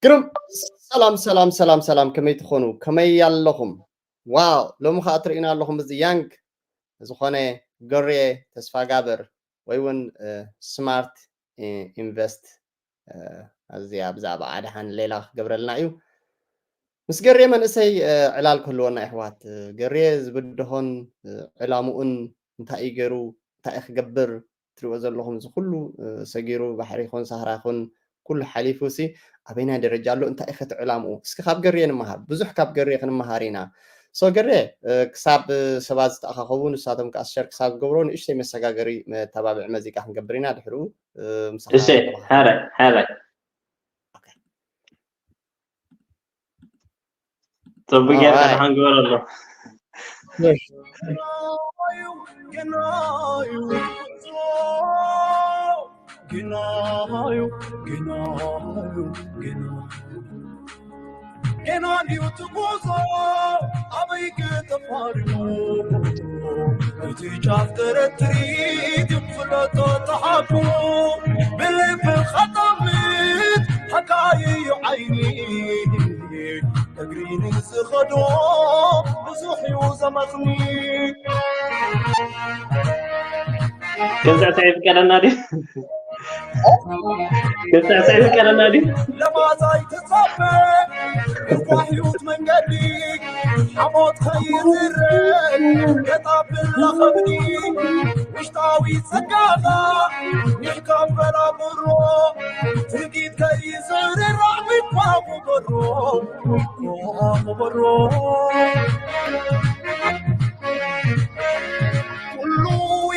ግሩም። ሰላም ሰላም ሰላም ሰላም፣ ከመይ ትኾኑ? ከመይ ኣለኹም? ዋው፣ ሎሚ ኸኣ ትርእዩና ኣለኹም እዚ ያንግ ዝኾነ ገሬ ተስፋጋብር ወይ እውን ስማርት ኢንቨስት። ኣዚኣ ብዛዕባ ኣድሓን ሌላ ክገብረልና እዩ። ምስ ገሬ መንእሰይ ዕላል ክህልወና የሕዋት። ገሬ ዝብድሆን ዕላምኡን እንታይ እዩ ገይሩ፣ እንታይ እዩ ክገብር፣ ትሪእዎ ዘለኹም እዚ ኩሉ ሰጊሩ፣ ባሕሪ ይኹን ሳህራ ይኹን ኩሉ ሓሊፉ ሲ ኣበይናይ ደረጃ ኣሎ፣ እንታይ እዩ ከቲ ዕላምኡ? እስኪ ካብ ገሬ ንምሃር፣ ብዙሕ ካብ ገሬ ክንመሃር ኢና። ሶ ገሬ ክሳብ ሰባት ዝተኣኻኸቡ፣ ንሳቶም ከዓ ሸር ክሳብ ገብሮ ንእሽተይ መሰጋገሪ መተባብዒ መዚቃ ክንገብር ኢና። ድሕሪኡ ምሳኻ እሺ። ሃረ ሃረ። ጽቡቅ ጌርካ ደሓን ግበረሉ። ገና ድዩ ትጉዞ ኣበይ ክተፋርዩ? እቲ ጫፍ ተረትሪት ይፍለጦ ተሓቁ ብልቢ ኸጠምት ሓቃይዩ ዓይኒ እግሪ ንዝኸዶ ብዙሕ እዩ ዘመኽኒ። ገዛእ ስዒብ ቀለና ድዩ? ገዛእ ስዒብ ቀለና ድዩ? ለማዛይ ተጻበ እኳ ህይወት መንገዲ ሓሞት ከይዝረግ ገጣ ብላ ኸብዲ ውሽጣዊ ጸጋኻ ኒሕካ በላብሮ ትርጊት ከይዝርራዕ ሚኳ ምበሮ ሚኳ ምበሮ ኩሉ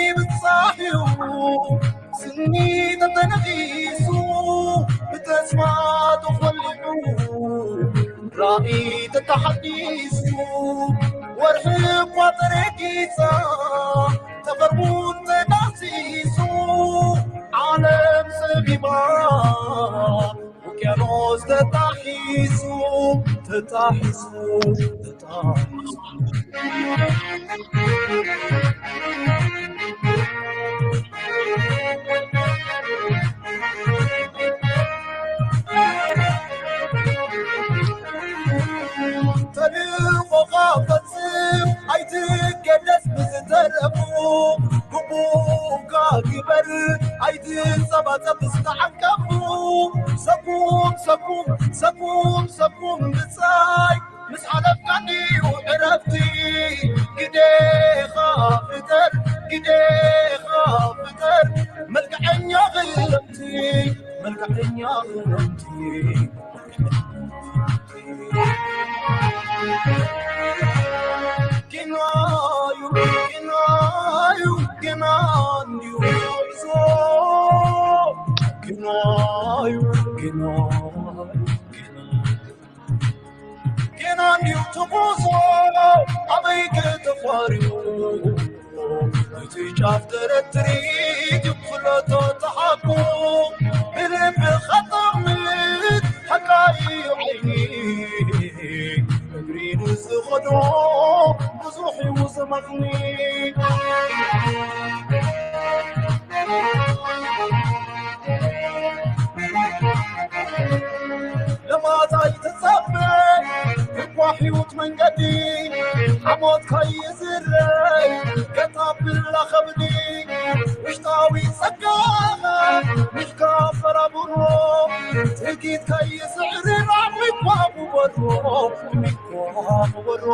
ይብጻሕ እዩ ስኒ ተተነኺሱ ብተስፋ ተኾሊዑ ራእይ ተተሓዲሱ ወርሒ እኳ ተረጊጻ ተቐርቡን ተዳሲሱ ዓለም ጸቢባ ውቅያኖስ ተጣሒሱ ተጣሒሱ ተጣሒሱ ተልእኾኻ ፈጽም ኣይትገደስ ብዝተረፉ ግቡእካ ግበር ኣይትጸባጸብ ዝተዓንቀፉ ሰኩም ሰኩም ሰኩም ሰኩም ብጻይ ምስ ሓለፍካ ድዩ ዕረፍቲ ግዴኻ ፍጠር ግዴኻ ፍጠር መልክዐኛ ክረምቲ መልክዐኛ ክረምቲ ጌናዩ ጌናዩ ጌና እንዲዩ ጉዞ ጌናዩ ጌናዩ ጌና ጌና እንዲዩ ትጉዞ ኣበይ ከተፋርዩ እቲ ጫፍ ተረትሪት ይፍለጦ ተሓቁ ብልቢ ኸጠምት ሓቃዩ ዓይኒ እግሪ ንዝኸዶ ብዙሕ እዩ ዘመኽኒ ለማታ ይተጸበ እኳ ሕይወት መንገዲ ሓሞት ከይዝረ ገታ ብላ ኸብዲ ውሽጣዊ ጸጋ ምሽካ ፈራብሮ ትርጊት ከይስዕርራ ሚኳ ምበሮ ሚኳ ምበሮ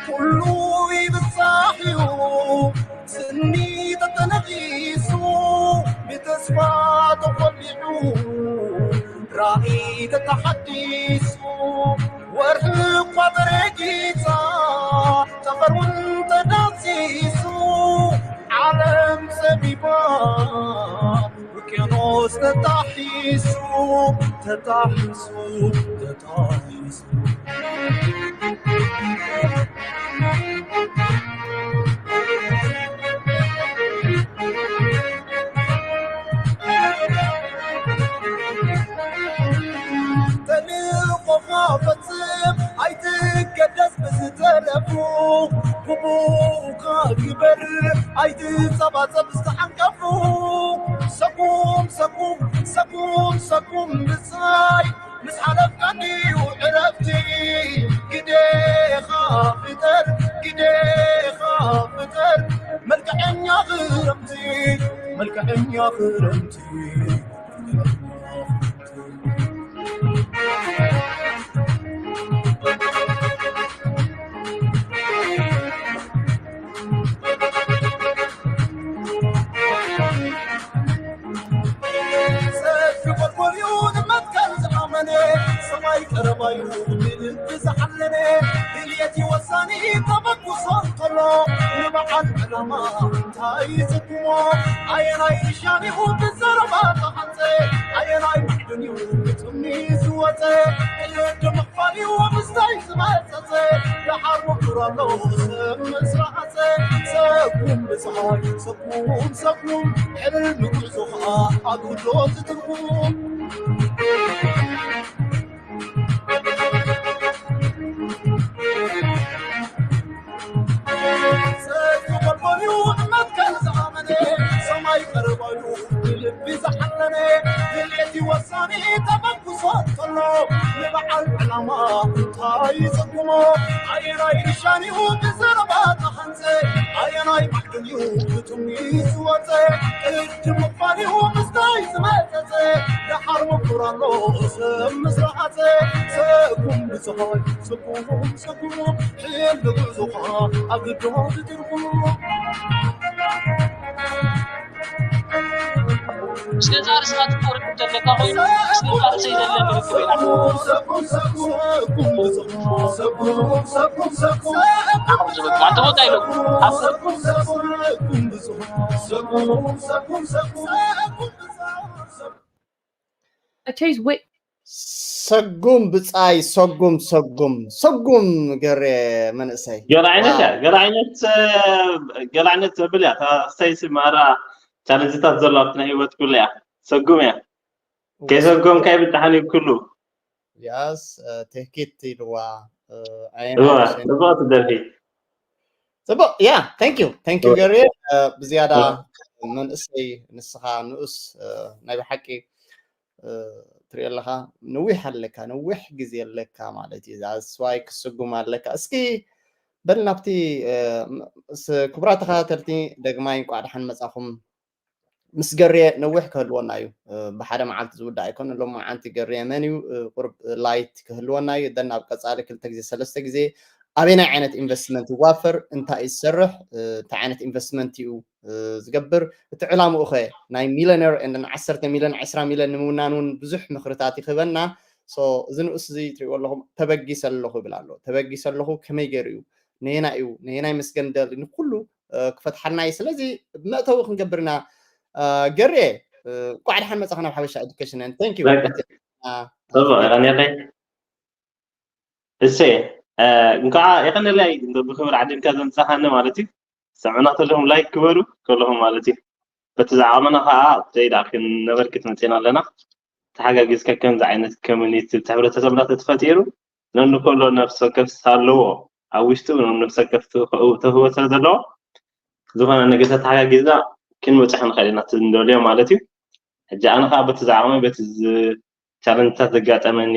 ኩሉ ይብጻሕ እዩ ስኒ ተተነቒሱ ብተስፋ ተኾሊዑ ራእይ ተተሓዲሱ ወርሒ እኳ ተረጊጻ ጠፈሩን ተዳሲሱ ዓለም ጸቢባ ውቅያኖስ ተጣሒሱ ተጣሒሱ ተጣሒሱ ተልእኾኻ ፈጽም ኣይትገደስ ብዝተረፉ ግቡእካ ግበር ኣይትጸባጸብ ዝተዓንቀፉ ሰኩም ሰኩም ቁም ብጻይ ምስ ሓለፍካ ድዩ ዕረፍቲ? ግዴኻ ፍጠር፣ ግዴኻ ፍጠር፣ መልክዐኛ ክረምቲ፣ መልክዐኛ ክረምቲ። ሰፊ ጎልጎልዩ ንመትከል ዝኣመነ፣ ሰማይ ቀረባዩ ንልቢ ዝሓለነ፣ ድልየት እዩ ወሳኒ ተበግሶ እንከሎ፣ ንበዓል ዕላማ እንታይ ይጽግሞ? ኣየናይ ርሻን እዩ ብዘረባ ተሓንጸ? ኣየናይ ማዕድን እዩ ብጥምኒ ዝወጸ? ክልተ ምኽፋል እዩ ምስታይ ዝመጸጸ፣ ደሓር ምኩር ኣሎ ሰብ ምስ ረኣጸ። ሰጉም ብጸሓይ፣ ሰጉም፣ ሰጉም፣ ሕልሚ ጉዕዞ ኸኣ ኣጉዶ ዝትርጉም። ሰጉም ሰማይ ቀረባዩ ብልቢ ዝሓለነ፣ ድልየት እዩ ወሳኒ ተበግሶ እንከሎ፣ ንበዓል ዕላማ እንታይ ይጽግሞ? ኣየናይ ርሻን እዩ ብዘረባ ተሃንጸ? ኣየናይ ማዕድን እዩ ብጥምኒ ዝወጸ? ቅድም ምባል እዩ ምስታይ ዝመጸጸ፣ ደሓር ምኩር ኣሎ ሰብ ምስ ረኣጸ። ሰጉም ብጸሓይ፣ ሰጉም፣ ሰጉም፣ ሕልሚ ጉዕዞኻ ኣግዶ ዝትርጉም። ስለዚ ኣርእስታት ክትወርድ እንተለካ ኮይኑ፣ ስለዚ ኣርእሰይ ዘለኒ ርክብ ኢና። ኣኹም ዝብል ማለት ተወዳ ኢሎም። Chase, wait. ሰጉም ብጻይ ሰጉም ሰጉም ሰጉም ገሬ መንእሰይ ገለ ዓይነት እያ ገለ ዓይነት ገለ ዓይነት ዘብል እያ እታ ስታይሲ ማራ ቻለንጅታት ዘሎ ኣብቲ ናይ ህይወት ኩሉ እያ ሰጉም እያ ከይሰጎምካ ይብጣሓን እዩ ኩሉ ያስ ቴኪት ኢልዋ ጽቡቅ ትደርፊ ጽቡቅ ያ thank you thank you ገሬ ብዝያዳ መንእሰይ ንስኻ ንኡስ ናይ ብሓቂ ትሪኦ ኣለኻ ነዊሕ ኣለካ ነዊሕ ግዜ ኣለካ ማለት እዩ that's why ክስጉም ኣለካ እስኪ በል ናብቲ ክቡራት ተኸታተልቲ ደግማይ እንቋዕ ደሓን መጻኹም ምስ ገሬ ነዊሕ ክህልወና እዩ ብሓደ መዓልቲ ዝውዳእ ኣይኮነ ሎም መዓንቲ ገሬ መን እዩ ቁርብ ላይት ክህልወና እዩ ደን ኣብ ቀጻሊ ክልተ ግዜ ሰለስተ ግዜ ኣበየናይ ዓይነት ኢንቨስትመንት ይዋፈር እንታይ እዩ ዝሰርሕ እንታይ ዓይነት ኢንቨስትመንት እዩ ዝገብር እቲ ዕላምኡ ኸ ናይ ሚለነር ን ዓሰርተ ሚሊዮን ዕስራ ሚሊዮን ንምውናን እውን ብዙሕ ምኽርታት ይኽበና እዚ ንኡስ እዚ ትሪእዎ ኣለኹም ተበጊሰ ኣለኹ ይብል ኣሎ ተበጊሰ ኣለኹ ከመይ ገይሩ እዩ ነየና እዩ ነየናይ መስገን ደሊ ንኩሉ ክፈትሓልና እዩ ስለዚ መእተዊ ክንገብርና ገሬ እንኳዕ ደሓን መፃኻ ናብ ሓበሻ ኤዱኬሽን ን thank you እሰ እንኳዓ የቐነለይ ብክብሪ ዓዲምካ ዘምፃኻኒ ማለት እዩ ሰምዕና ከለኹም ላይክ ክበሩ ከለኹም ማለት እዩ በቲ ዝዓቐመና ከዓ ኣብተይ ደኣ ክንነበርክት መፅና ኣለና ተሓጋጊዝካ ከምዚ ዓይነት ኮሚኒቲ እቲ ሕብረተሰብና ተተፈጢሩ ነንኮሎ ነፍሲ ወከፍ ኣለዎ ኣብ ውሽጡ ነፍሲ ወከፍ ተህቦ ስለ ዘለዎ ዝኾነ ነገር ተተሓጋጊዝና ክንበፅሕ ንኽእል ኢና እቲ እንደልዮ ማለት እዩ ሕጂ ኣነ ከዓ በቲ ዝዓቐመ በቲ ቻለንጅታት ዘጋጠመኒ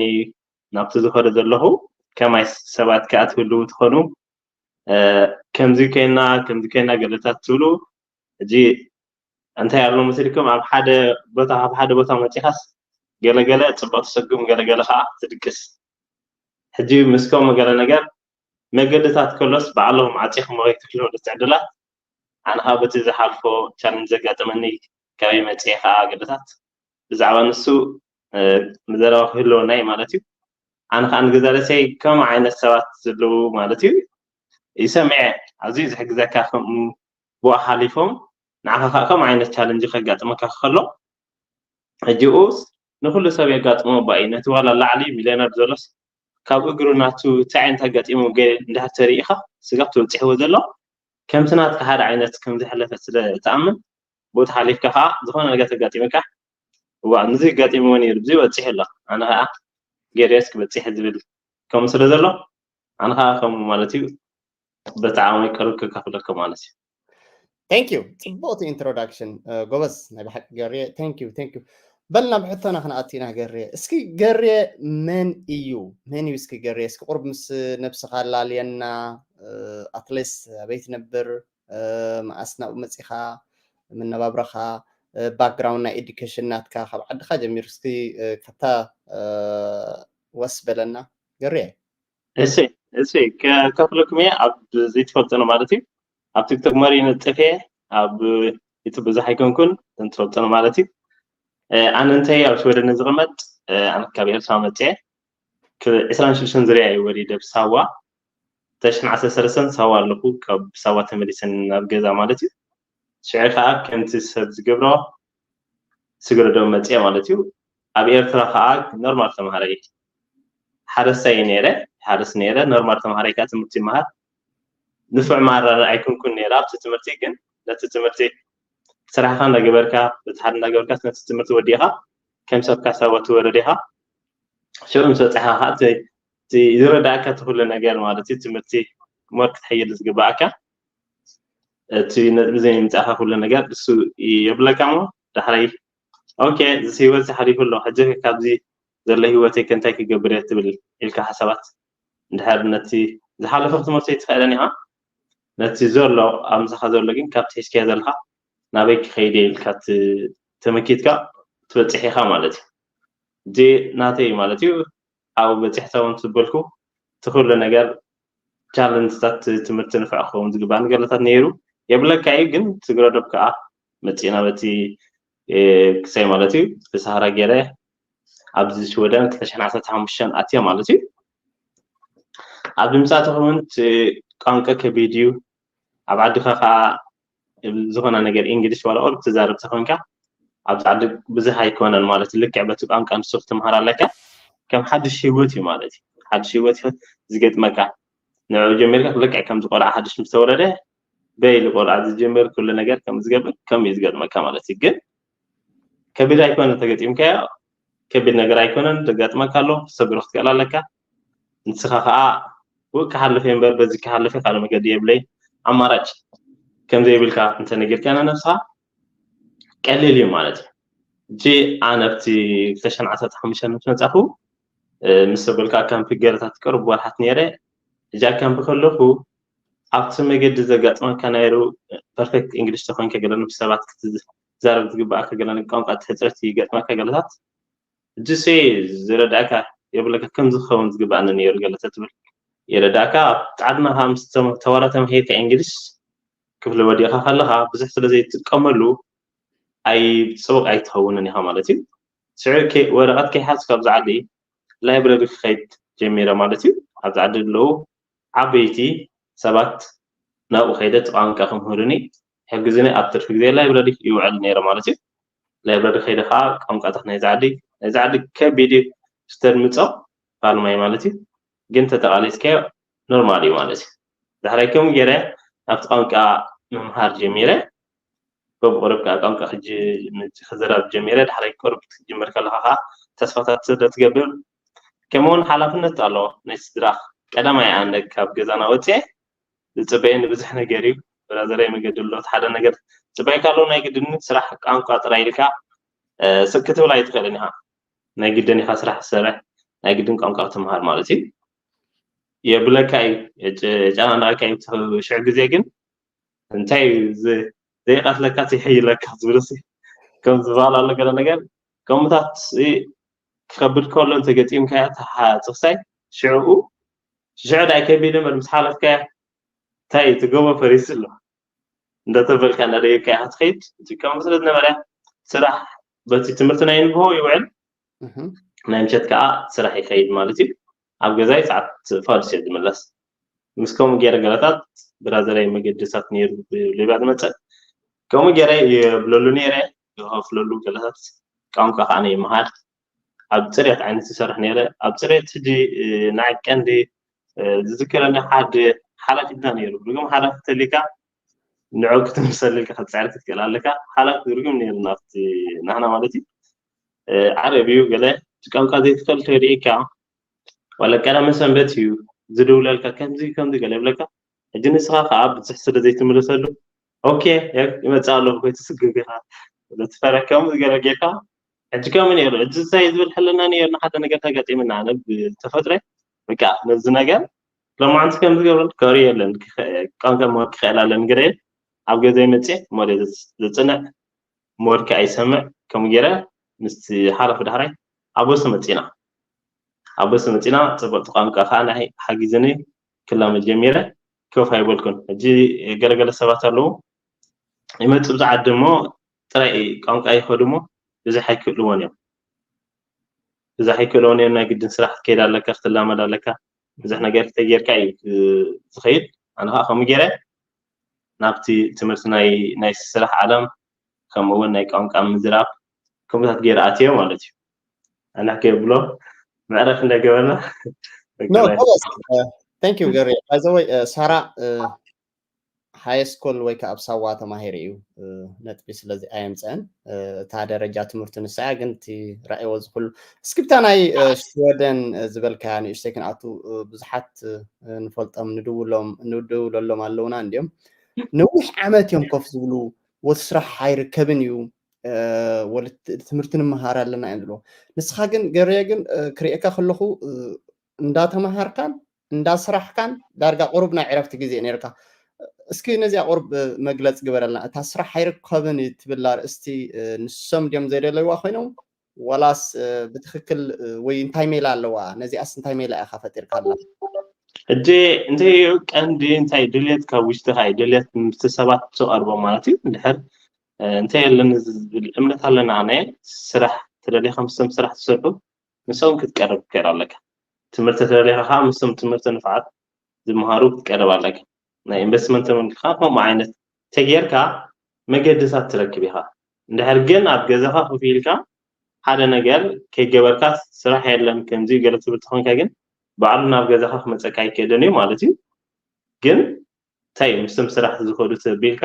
ናብቲ ዝኸደ ዘለኹ ከማይ ሰባት ከዓ ትህልው ትኾኑ ከምዚ ኮይና ከምዚ ኮይና ገለታት ትብሉ ሕጂ እንታይ ኣሎ መሲልኩም ኣብ ሓደ ቦታ ካብ ሓደ ቦታ መፂኻስ ገለገለ ፅቡቅ ትሰጉም ገለገለ ከዓ ትድቅስ ሕጂ ምስከም ገለ ነገር መገድታት ከሎስ ባዕሎም ዓፂኹም ወይ ትክልወሉ ዕድላት ኣነ ከዓ በቲ ዝሓልፎ ቻለንጅ ዘጋጠመኒ ካበይ መፅኤ ከዓ ገለታት ብዛዕባ ንሱ ዘረባ ክህልወና እዩ ማለት እዩ ኣነ ከዓ ንገዛለሰይ ከም ዓይነት ሰባት ዘለዉ ማለት እዩ ይሰምዐ ኣዝዩ ዝሕግዘካ ከምኡ ብኡ ሓሊፎም ንዓኻ ከዓ ከም ዓይነት ቻለንጅ ከጋጥመካ ከሎ ሕጂ ኡስ ንኩሉ ሰብ የጋጥሞ እባ እዩ ነቲ ዋላ ላዕሊ ሚልዮነር ዘሎስ ካብ እግሩ ናቱ እንታይ ዓይነት ኣጋጢሙ ገ እንድሕር ተሪኢኻ ስጋብ ተበፂሕዎ ዘሎ ከምቲ ናትካ ሓደ ዓይነት ከም ዝሕለፈ ስለ እትኣምን ብኡ ተሓሊፍካ ከዓ ዝኾነ ነገር ተጋጢሙካ እዋ ንዚ ኣጋጢምዎ ነይሩ እዚ በፂሑ ኣሎ ኣነ ከዓ ገርዮስ ክበፅሕ ዝብል ከምኡ ስለ ዘሎ ኣነ ከዓ ከምኡ ማለት እዩ በቲ ዓቕመይ ቀርብ ከካፍለኩም ማለት እዩ thank you ፅቡቅቲ introduction ጎበዝ ናይ ብሓቂ ገርየ thank you thank you በል ናብ ሕቶና ክንኣቱ ኢና ገሬ። እስኪ ገሬ መን እዩ? መን እዩ እስኪ ገሬ? እስኪ ቁርብ ምስ ነብስኻ ኣላልየና። ኣትሌስ ኣበይ ትነብር? መኣስ ናብኡ መፂኻ? መነባብረኻ፣ ባክግራውንድ ናይ ኤዱኬሽን ናትካ ካብ ዓድኻ ጀሚሩ እስኪ ካብታ ወስ በለና ገሬ። እሺ እሺ፣ ከፍለኩም እየ ኣብ ዘይትፈልጥኑ ማለት እዩ። ኣብ ቲክቶክ መሪ ነጥፍ እየ፣ ኣብ ዩቱብ ብዙሕ ኣይኮንኩን፣ እንትፈልጥኑ ማለት እዩ። ኣነ እንታይ ኣብ ሽወደን ዝቕመጥ፣ ኣነ ካብ ኤርትራ መፅየ። ዕስራን ሽዱሽተን ዝርያ እዩ ወሊደ ብሳዋ። ተሽን ዓሰርተ ሰለስተን ሳዋ ኣለኹ፣ ካብ ሳዋ ተመሊሰን ናብ ገዛ ማለት እዩ። ሽዑ ከዓ ከምቲ ሰብ ዝገብሮ ስግረዶም መፅየ ማለት እዩ። ኣብ ኤርትራ ከዓ ኖርማል ተምሃራይ ሓረስታይ እየ ነይረ፣ ሓረስ ነይረ። ኖርማል ተምሃራይ ከዓ ትምህርቲ ይመሃር። ንፉዕ መሃር ኣይኮንኩን ነይረ ኣብቲ ትምህርቲ፣ ግን ነቲ ትምህርቲ ስራሕካ እንዳገበርካ፣ በቲ ሓደ እንዳገበርካ ነቲ ትምህርቲ ወዲእካ ከም ሰብካ ሳዋ ትወርድ ኢኻ። ሽዑ ምስ በፅሕካ ከዓ እቲ ዝረዳእካ እቲ ኩሉ ነገር ማለት እዩ፣ ትምህርቲ ሞር ክትሕይል ዝግባኣካ እቲ ነጥቢ ዘይ ምምፃእካ ኩሉ ነገር እሱ የብለካ እሞ ዳሕራይ ኦኬ እዚ ህይወት ሓሊፉ ኣሎ ሕጂ ካብዚ ዘሎ ህይወተይ ከ እንታይ ክገብር እየ ትብል ኢልካ ሓሳባት እንድሕር ነቲ ዝሓለፈ ክትመልሶ ይትኽእለን ኢኻ። ነቲ ዘሎ ኣብ ምሳኻ ዘሎ ግን ካብቲ ሒዝካዮ ዘለካ ናበይ ክኸይድ እየ ኢልካ ተመኪትካ ትበፅሕ ኢኻ ማለት እዩ። እዚ ናተይ ማለት እዩ። ኣብ በፂሕታ እውን ዝበልኩ እቲ ኩሉ ነገር ቻለንጅታት ትምህርቲ ንፍዕ ክኸውን ዝግባእ ነገርታት ነይሩ የብለካ እዩ። ግን ስግረዶብ ከዓ መፂእና በቲ ክሳይ ማለት እዩ ብሳህራ ገይረ ኣብዚ ሽወደን ክልተ ሽሕን ዓሰርተ ሓሙሽተን ኣትየ ማለት እዩ። ኣብዚ ምሳእቲ ከውን ቋንቋ ከቢድ እዩ። ኣብ ዓድኻ ከዓ ዝኾነ ነገር ኢንግሊሽ ዋላ ቁሩብ ትዛረብ ተኮንካ ኣብዚ ዓዲ ብዙሕ ኣይኮነን ማለት ልክዕ በቲ ቋንቋ ንሱ ክትምሃር ኣለካ። ከም ሓድሽ ህይወት እዩ ማለት እዩ። ሓድሽ ህይወት እዩ ዝገጥመካ። ንዕኡ ጀሚርካ ልክዕ ከምዚ ቆልዓ ሓድሽ ምስ ተወለደ በይሉ ቆልዓ ዝጀምር ኩሉ ነገር ከም ዝገብር ከም እዩ ዝገጥመካ ማለት እዩ። ግን ከቢድ ኣይኮነ ተገጢምካዮ ከቢድ ነገር ኣይኮነን። ዘጋጥመካ ኣሎ ክትሰግሮ ክትክእል ኣለካ። ንስኻ ከዓ ውእ ክሓልፍ እየ እምበር በዚ ክሓልፍ እየ ካልእ መገዲ የብለይ ኣማራጭ ከም ዘይብልካ እንተነጊርካ ንነብስኻ ቀሊል እዩ ማለት እዩ። እጂ ኣነ ኣብቲ ክልተ ሽሕን ዓሰርተ ሓሙሽተን ምስ መፃኹ ምስ ሰበልካ ኣካምፒ ገረታት ቅርብ ወርሓት ነይረ። እጃ ኣካምፒ ከለኹ ኣብቲ መገዲ ዘጋጥመካ ናይ ርኡ ፐርፌክት ኢንግሊሽ ተኮንካ ገለ ምስ ሰባት ክትዛረብ ዝግባኣካ ገለ ቋንቋ እቲ ሕፅረት ይገጥመካ ገለታት እጅሴ ዝረዳእካ የብለካ ከም ዝኸውን ዝግባኣኒ ነይሩ ገለ ተትብል ይረዳእካ ኣብ ፃዕድና ከዓ ምስ ተዋራ ተማሂርካ ኢንግሊሽ ክፍሊ ወዲእካ ከለካ ብዙሕ ስለ ዘይትጥቀመሉ ኣይ ፅቡቅ ኣይትኸውንን ኢኻ ማለት እዩ። ስዑ ወረቐት ከይሓዝካ ኣብዚ ዓዲ ላይብረሪ ክኸይድ ጀሚረ ማለት እዩ። ኣብዚ ዓዲ ዘለዉ ዓበይቲ ሰባት ናብኡ ከይደ እቲ ቋንቋ ክምህሩኒ ይሕግዙኒ ኣብ ትርፊ ግዜ ላይብረሪ ይውዕል ነይረ ማለት እዩ። ላይብረሪ ከይደ ከዓ ቋንቋታት ናይዚ ዓዲ ናይዚ ዓዲ ከቢድ እዩ ዝተድምፆ ፋልማይ ማለት እዩ። ግን ተጠቃሊስካዮ ኖርማል እዩ ማለት እዩ። ዳሕራይ ከምኡ ገይረ ኣብቲ ቋንቋ ምምሃር ጀሚረ። በብቁሩብ ከዓ ቋንቋ ሕጂ ክዝረብ ጀሚረ። ዳሕራይ ቁሩብ ክትጅምር ከለካ ከዓ ተስፋታት ስለ ትገብር ከምኡውን ሓላፍነት ኣለዎ ናይ ስድራክ። ቀዳማይ ኣነ ካብ ገዛና ወፅኤ ዝፅበየኒ ብዙሕ ነገር እዩ። ብራዘረይ መገዲ ኣሎ ሓደ ነገር ፅበየካ ኣለዎ ናይ ግድኒ ስራሕ ቋንቋ ጥራይ ኢልካ ስቅ ክትብል ኣይትኽእልን ኢኻ። ናይ ግድን ኢኻ ስራሕ ትሰርሕ ናይ ግድን ቋንቋ ክትምሃር ማለት እዩ። የብለካ እዩ የጨናንቀካ እዩ። ሽዑ ግዜ ግን እንታይ እዩ ዘይቀትለካ ዘይሕይለካ ዝብል ከም ዝበሃል ኣሎ ገለ ነገር ከምኡታት ክኸብድ ከሎ እንተገጢምካያ ተሓፅኽሳይ ሽዕኡ ሽዑ ዳይ ከቢድ እምበር ምስ ሓለፍካያ እንታይ ትገቦ ፈሪሱ ኣሎ እንዳተበልካ እንዳደየብካያ ክትኸይድ ዝከም ስለ ዝነበረ ስራሕ በቲ ትምህርቲ ናይ ንግሆ ይውዕል ናይ ምሸት ከዓ ስራሕ ይኸይድ ማለት እዩ። ኣብ ገዛይ ሰዓት ፋዱስ እየ ዝምለስ። ምስ ከምኡ ገይረ ገለታት ብራዘረይ መገድታት ነይሩ ሊብያ ዝመፅእ ከምኡ ገይረ የብለሉ ነይረ። ዝኸፍለሉ ገለታት ቋንቋ ከዓ ይመሃር ኣብ ፅሬት ዓይነት ዝሰርሕ ነይረ። ኣብ ፅሬት ሕጂ ንዓይ ቀንዲ ዝዝክረኒ ሓደ ሓላፊትና ነይሩ። ብርግም ሓላፊ ተሊካ ንዑ ክትምሰል ኢልካ ክትፅዕር ክትክእል ኣለካ። ሓላፊ ብርግም ነይሩ ናብቲ ናህና ማለት እዩ። ዓረብ እዩ ገለ ቋንቋ ዘይትኽእል ተሪእካ ዋላ ቀዳመ ሰንበት እዩ ዝድውለልካ ከምዚ ከምዚ ገለ ይብለካ። ሕጂ ንስኻ ከዓ ብዙሕ ስለ ዘይትምልሰሉ ኦኬ ይመፅእ ኣለኹ ወይ ትስግግ ኢኻ ትፈረ ከምኡ ገለ ጌርካ ሕጂ ከምኡ ነይሩ። ሕጂ እንታይ ዝብል ሕልና ነይሩ? ንሓደ ነገር ተጋጢምና፣ ኣነ ብተፈጥሮይ በቃ ነዚ ነገር ሎማዓንቲ ከም ዝገብረሉ ከሪ የለን። ክኸ-፣ ቋንቋ ምወድ ክኽእል ኣለን ገለ ኣብ ገዛይ መፅየ ሞደ ዝፅንዕ፣ ምወድ ከኣ ይሰምዕ። ከምኡ ገይረ ምስቲ ሓለፉ ዳሕራይ ኣብ ወሲ መፂና። ኣብ ወሲ መፂና፣ ፅብቕቲ ቋንቋ ከኣ ናይ ሓጊዝኒ ክላመድ ጀሚረ። ከፍ ኣይበልኩን። ሕጂ ገለገለ ሰባት ኣለዉ፣ ይመፁ ብዛዓዲ እሞ ጥራይ ቋንቋ ይኸዱ እሞ ብዙሕ ኣይክእልዎን እዮም። ብዙሕ ኣይክእልዎን እዮም። ናይ ግድን ስራሕ ክትከይድ ኣለካ፣ ክትላመድ ኣለካ። ብዙሕ ነገር ተጌርካ እዩ እ፣ ዝኸይድ። ኣነ ከዓ ከምኡ ገይረ ናብቲ ትምህርቲ ናይ ናይ ስራሕ ዓለም፣ ከምኡ እውን ናይ ቋንቋ ምዝራብ ከምኡታት ገይረ ኣትዮ ማለት እዩ። ኣነ ከይብሎ መዕረፍ እንዳገበርና No, ጎበዝ። Thank you ገሬ። By the way, ሳራ ሃይ ስኩል ወይ ከዓ ኣብ ሳዋ ተማሂሩ እዩ፣ ነጥቢ ስለዚ ኣየምፀአን። እታ ደረጃ ትምህርቱ ንሳ እያ፣ ግን እቲ ራእይዎ ዝኩሉ እስክብታ ናይ ሽወደን ዝበልካያ ንእሽተይ ክንኣቱ፣ ብዙሓት ንፈልጦም ንድውሎም ንድውለሎም ኣለውና እንዲኦም። ነዊሕ ዓመት እዮም ኮፍ ዝብሉ፣ ወቲ ስራሕ ኣይርከብን እዩ፣ ወለ ትምህርቲ ንምሃር ኣለና እዮም ዝብሉ። ንስኻ ግን ገሬ ግን ክርእየካ ከለኹ እንዳተማሃርካን እንዳስራሕካን ዳርጋ ቁሩብ ናይ ዕረፍቲ ግዜ ነይርካ። እስኪ ነዚኣ ቁሩብ መግለፂ ግበረልና። እታ ስራሕ ኣይርከብን እዩ ትብል ኣርእስቲ ንሶም ድዮም ዘይደለይዋ ኮይኖም ዋላስ ብትክክል ወይ እንታይ ሜላ ኣለዋ? ነዚኣስ እንታይ ሜላ ኢኻ ፈጢርካላ? ሕጂ እንታይ እዩ ቀንዲ፣ እንታይ ድልየት ካብ ውሽጥኻ እዩ ድልየት ምስቲ ሰባት ትቐርቦ ማለት እዩ። እንድሕር እንታይ ኣለኒ ዝብል እምነት ኣለና ኣነ ስራሕ ተደሊኻ ምስቶም ስራሕ ትሰርሑ ንሶም ክትቀርብ ትክእል ኣለካ። ትምህርቲ ተደሊኻ ከዓ ምስቶም ትምህርቲ ንፍዓት ዝመሃሩ ክትቀርብ ኣለካ። ናይ ኢንቨስትመንት ተመልኪኻ ከምኡ ዓይነት ተጌርካ መገድታት ትረክብ ኢኻ። እንድሕር ግን ኣብ ገዛኻ ኮፍ ኢልካ ሓደ ነገር ከይገበርካ ስራሕ የለን ከምዚ ገለ ትብል ተኾንካ ግን ባዕሉ ናብ ገዛኻ ክመፀካ ኣይክእልን እዩ ማለት እዩ። ግን እንታይ እዩ ምስቶም ስራሕ ዝኸዱ ተቢልካ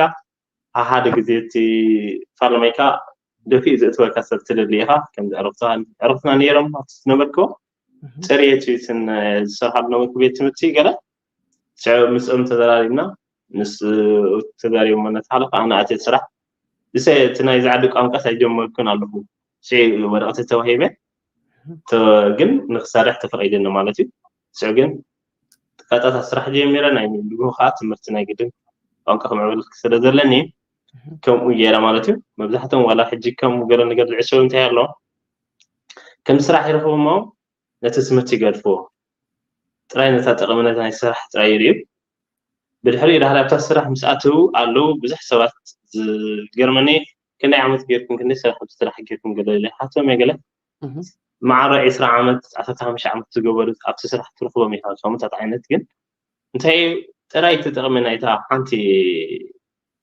ሓደ ግዜ እቲ ፋርማይካ ደፊኡ ዘእትወካ ሰብ ትደሊ ኢኻ። ከምዚ ዕረፍትና ነይሮም ኣብቲ ዝነበርክዎ ፅርየት እዩ ዝሰርሓሉ ነበርኩ ቤት ትምህርቲ ገለ ምስኦም ተዘራሪብና ምስ ተዛሪቦም እናተሓለፈ ኣነ ኣትየ ስራሕ ብሰ እቲ ናይ ዛዕዲ ቋንቋ ኣይጀመርኩን ኣለኹ ሽዑ ወረቐት ተዋሂበ ግን ንክሰርሕ ተፈቒድኒ ማለት እዩ። ሽዑ ግን ቀጥታ ስራሕ ጀሚረ ናይ ንግሆ ከዓ ትምህርቲ ናይ ግድን ቋንቋ ክምዕብል ስለ ዘለኒ ከምኡ ገይረ ማለት እዩ። መብዛሕትኦም ዋላ ሕጂ ከምኡ ገለ ነገር ዝዕሸው እንታይ ኣሎ ከም ስራሕ ይረኽቡ እሞ ነቲ ትምህርቲ ይገድፍዎ ጥራይ ነታ ጠቐምነት ናይ ስራሕ ጥራይ ይርእዩ። ብድሕሪኡ ዳሕሪ ኣብታ ስራሕ ምስ ኣተዉ ኣለዉ ብዙሕ ሰባት ዝገርመኒ ክንደይ ዓመት ጌርኩም ክንደይ ስራሕ ስራሕ ጌርኩም ገለ ሓቶም ገለ ማዕረ ዕስራ ዓመት ዓሰርተ ሓሙሽተ ዓመት ዝገበሩ ኣብቲ ስራሕ ትረኽቦም ኢኻ። ከምኡታት ዓይነት ግን እንታይ ጥራይ እቲ ጥቕሚ ናይታ ሓንቲ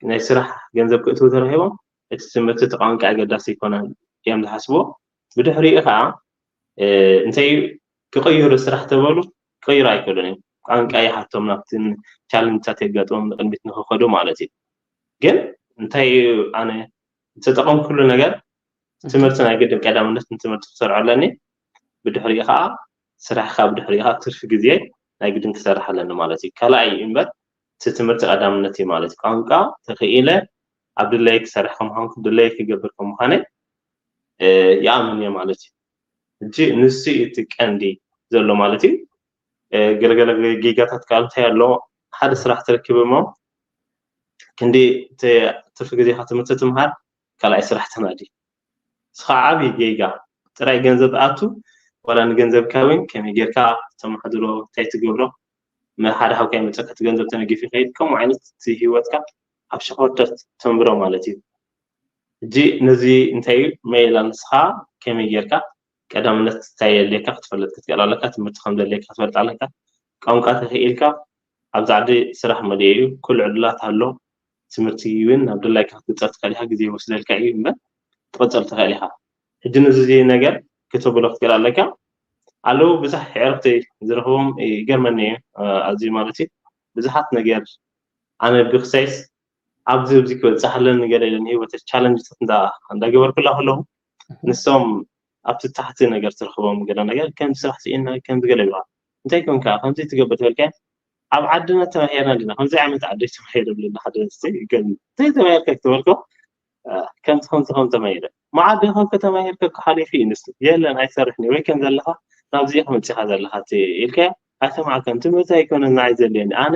ናይ ስራሕ ገንዘብ ክእትዉ ተረኺቦም እቲ ትምህርቲ እቲ ቋንቋ ኣገዳሲ ኣይኮነን እዮም ዝሓስብዎ። ብድሕሪኡ ከዓ እንታይ ክቕይሩ ስራሕ ተበሉ ክቕይሩ ኣይክእሉን እዮም። ቋንቋ ይሓቶም ናብቲ ቻለንጅታት የጋጥሞም ንቅድሚት ንክኸዱ ማለት እዩ። ግን እንታይ ኣነ ዝተጠቐምኩሉ ነገር ትምህርቲ ናይ ግድን ቀዳምነት ንትምህርቲ ክሰርዖ ኣለኒ። ብድሕሪኡ ከዓ ስራሕ ካብ ድሕሪኡ ከዓ ትርፊ ግዜ ናይ ግድን ክሰርሕ ኣለኒ ማለት እዩ። ካልኣይ እምበር እቲ ትምህርቲ ቀዳምነት እዩ ማለት እዩ። ቋንቋ ተኽኢለ ኣብ ድለይ ክሰርሕ ከምዃንኩ ድለይ ክገብር ከምዃነ ይኣምን እየ ማለት እዩ። ሕጂ ንሱ እዩ እቲ ቀንዲ ዘሎ ማለት እዩ። ገለገለ ጌጋታት ከዓ እንታይ ኣሎ ሓደ ስራሕ ትረክብ እሞ ክንዲ ትርፊ ግዜካ ትምህርቲ ትምሃር ካልኣይ ስራሕ ተናዲ። ንስኻ ዓብዪ ጌጋ ጥራይ ገንዘብ ኣቱ ዋላ ንገንዘብካ እውን ከመይ ጌርካ ተማሕድሮ እንታይ ትገብሮ ሓደ ሓውካ ይመፀካ እቲ ገንዘብ ተነጊፉ ይኸይድ ከምኡ ዓይነት እቲ ህይወትካ ኣብ ሸኾርተት ተንብሮ ማለት እዩ። ሕጂ ነዚ እንታይ እዩ መይላ ንስኻ ከመይ ጌርካ ቀዳምነት እንታይ የድልየካ ክትፈልጥ ክትክእል ኣለካ። ትምህርቲ ከም ዘድልየካ ክትፈልጥ ኣለካ። ቋንቋ ተኽኢልካ ኣብዚ ዓዲ ስራሕ መሊኡ እዩ። ኩሉ ዕድላት ኣሎ። ትምህርቲ እውን ናብ ድላይካ ክትቅፀር ትኽእል ኢኻ። ግዜ ይወስደልካ እዩ እምበር ትቕፅር ትኽእል ኢኻ። ሕጂ ነዚ ነገር ክተብሎ ክትክእል ኣለካ። ኣለዉ ብዙሕ ዕርክቲ ዝረኽቦም ይገርመኒ እዩ ኣዝዩ ማለት እዩ። ብዙሓት ነገር ኣነ ብክሳይስ ኣብዚ ኣብዚ ክበፅሕ ኣለኒ ገለ ኢለን ህይወተ ቻለንጅታት እንዳገበርኩላ ከለኹ ንሶም ኣብቲ ታሕቲ ነገር ትረኽቦም ገለ ነገር ከም ስራሕ ስኢና ከም ዝገለ ይብሃል እንታይ ኮንካ ከምዚ ትገብር ትበልካ ኣብ ዓድና ተማሂርና ኣለና ከምዚ ዓይነት ዓዲ ተማሂር ኣለና ሓደ እንታይ ተማሂርካ ክትበልኮ ከምዚ ከምዚ ከም ተማሂረ መዓዲ ከም ከተማሂርከ ክሓሊፉ እዩ ንሱ የለን ኣይሰርሕን እዩ ወይ ከም ዘለኻ ናብዚ ኢኻ መፂኻ ዘለኻ ኢልካ ኣይሰማዕከን ትምህርቲ ኣይኮነን ንዓይ ዘድልየኒ ኣነ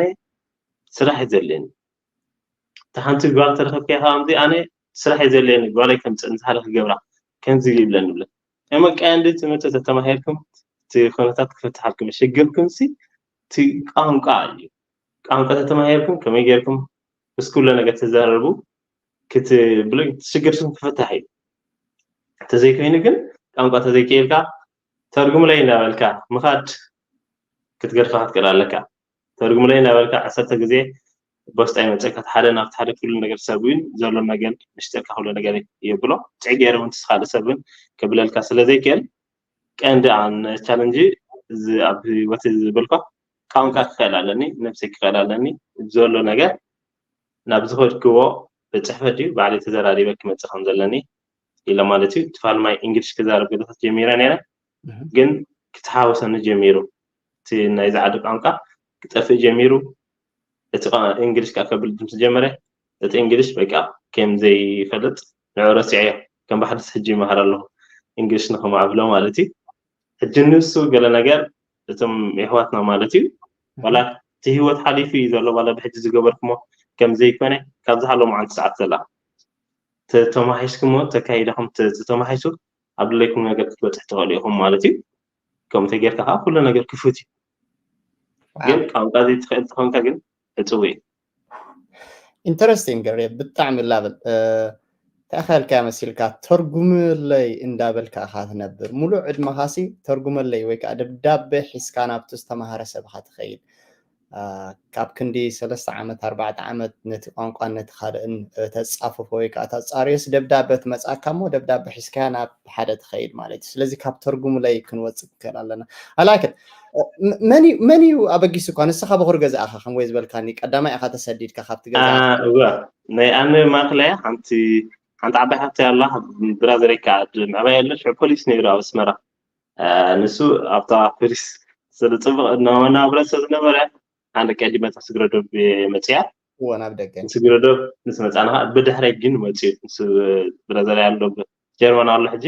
ስራሕ እዩ ዘድልየኒ እታ ሓንቲ ጓል ተረኸብካ ኢኻ ከምዚ ኣነ ስራሕ እዩ ዘድልየኒ ጓለይ ከምፅእ ንዝሓለ ክገብራ ከምዚ ይብለኒ ብለ መቀየንዲ ትምህርቲ ተተማሂርኩም እቲ ኩነታት ክፍትሓልኩም ሽግርኩም ሲ እቲ ቋንቋ እዩ ቋንቋ ተተማሂርኩም ከመይ ጌርኩም ምስ ኩለ ነገር ተዘራርቡ ክትብሉ ሽግርኩም ክፍታሕ እዩ ተዘይኮይኑ ግን ቋንቋ ተዘይክኢልካ ተርጉምለይ እንዳበልካ ምኻድ ክትገድፋ ክትክእል ኣለካ ተርጉምለይ እንዳበልካ ዓሰርተ ግዜ በውስጣ ይመፀካ ሓደ ናብቲ ሓደ ኩሉ ነገር ሰብ እውን ዘሎ ነገር ንሽጠካ ኩሉ ነገር የብሎ ፅዕ ገይረ እውን ትስካለ ሰብ እውን ከብለልካ ስለዘይክእል ቀንዲ ኣነ ቻለንጂ እዚ ኣብ ህይወት ዝበልኳ ቋንቋ ክኽእል ኣለኒ ነብሰይ ክኽእል ኣለኒ ዘሎ ነገር ናብ ዝኸድክዎ ብፅሕፈት ድዩ ባዕለይ ተዘራሪበ ክመፅእ ከም ዘለኒ ኢለ ማለት እዩ ትፋል ማይ እንግሊሽ ክዛረብ ገለታት ጀሚረ ነረ ግን ክትሓወሰኒ ጀሚሩ እቲ ናይዚ ዓዲ ቋንቋ ክጠፍእ ጀሚሩ እቲ እንግሊሽ ከዓ ከብል ምስ ጀመረ እቲ እንግሊሽ በቃ ከም ዘይፈልጥ ንዑ ረሲዐዮ ከም ባሕድስ ሕጂ ይመሃር ኣለኹ እንግሊሽ ንኸማዕብሎ ማለት እዩ ሕጂ ንሱ ገለ ነገር እቶም የሕዋትና ማለት እዩ ዋላ እቲ ህይወት ሓሊፉ እዩ ዘሎ ዋላ ብሕጂ ዝገበርኩሞ ከም ዘይኮነ ካብዚ ሃሎ መዓንቲ ሰዓት ዘላ ተተማሒስኩሞ ተካይደኹም ተማሒሱ ኣብ ድለይኩም ነገር ክትበፅሕ ትኽእሉ ኢኹም ማለት እዩ ከምኡ ተጌርካ ከዓ ኩሉ ነገር ክፉት እዩ ግን ቋንቋ ዘይትኽእል ተኾንካ ግን ዕፅው እዩ ኢንተረስቲንግ ገሬ ብጣዕሚ ላብል ተኸልካ መሲልካ ተርጉምለይ እንዳበልካ ኢኻ ትነብር ሙሉእ ዕድመኻሲ ተርጉመለይ ወይ ከዓ ደብዳቤ ሒዝካ ናብቲ ዝተማሃረ ሰብኻ ትኸይድ ካብ ክንዲ ሰለስተ ዓመት ኣርባዕተ ዓመት ነቲ ቋንቋን ነቲ ካልእን ተጻፍፎ ወይ ከዓ ተጻርዮስ ደብዳበ ትመጽኣካ እሞ ደብዳበ ሒዝካያ ናብ ሓደ ትኸይድ ማለት እዩ ስለዚ ካብ ተርጉምለይ ክንወፅእ ክክእል ኣለና ኣላክን መን እዩ ኣበጊሱ እኳ ንስኻ በኹር ገዛእኻ ከም ወይ ዝበልካኒ ቀዳማይ ኢኻ ተሰዲድካ ካብቲ ገዛ እዋ ናይ ኣነ ማእክለያ ሓንቲ ሓንቲ ዓባይ ሓብቲ ኣላ ብራዘረይ ከዓ ምዕባይ ኣሎ ሽዑ ፖሊስ ነይሩ ኣብ ኣስመራ ንሱ ኣብታ ፖሊስ ስለ ፅቡቅ እናወና ብረት ስለ ዝነበረ ሓደ ቀዲመ ስግረዶብ መፅያ እዎ ናብ ደገ ስግረዶብ ምስ መፃና ከዓ ብድሕረይ ግን መፅዩ ምስ ብራዘረይ ኣሎ ጀርመን ኣሎ ሕጂ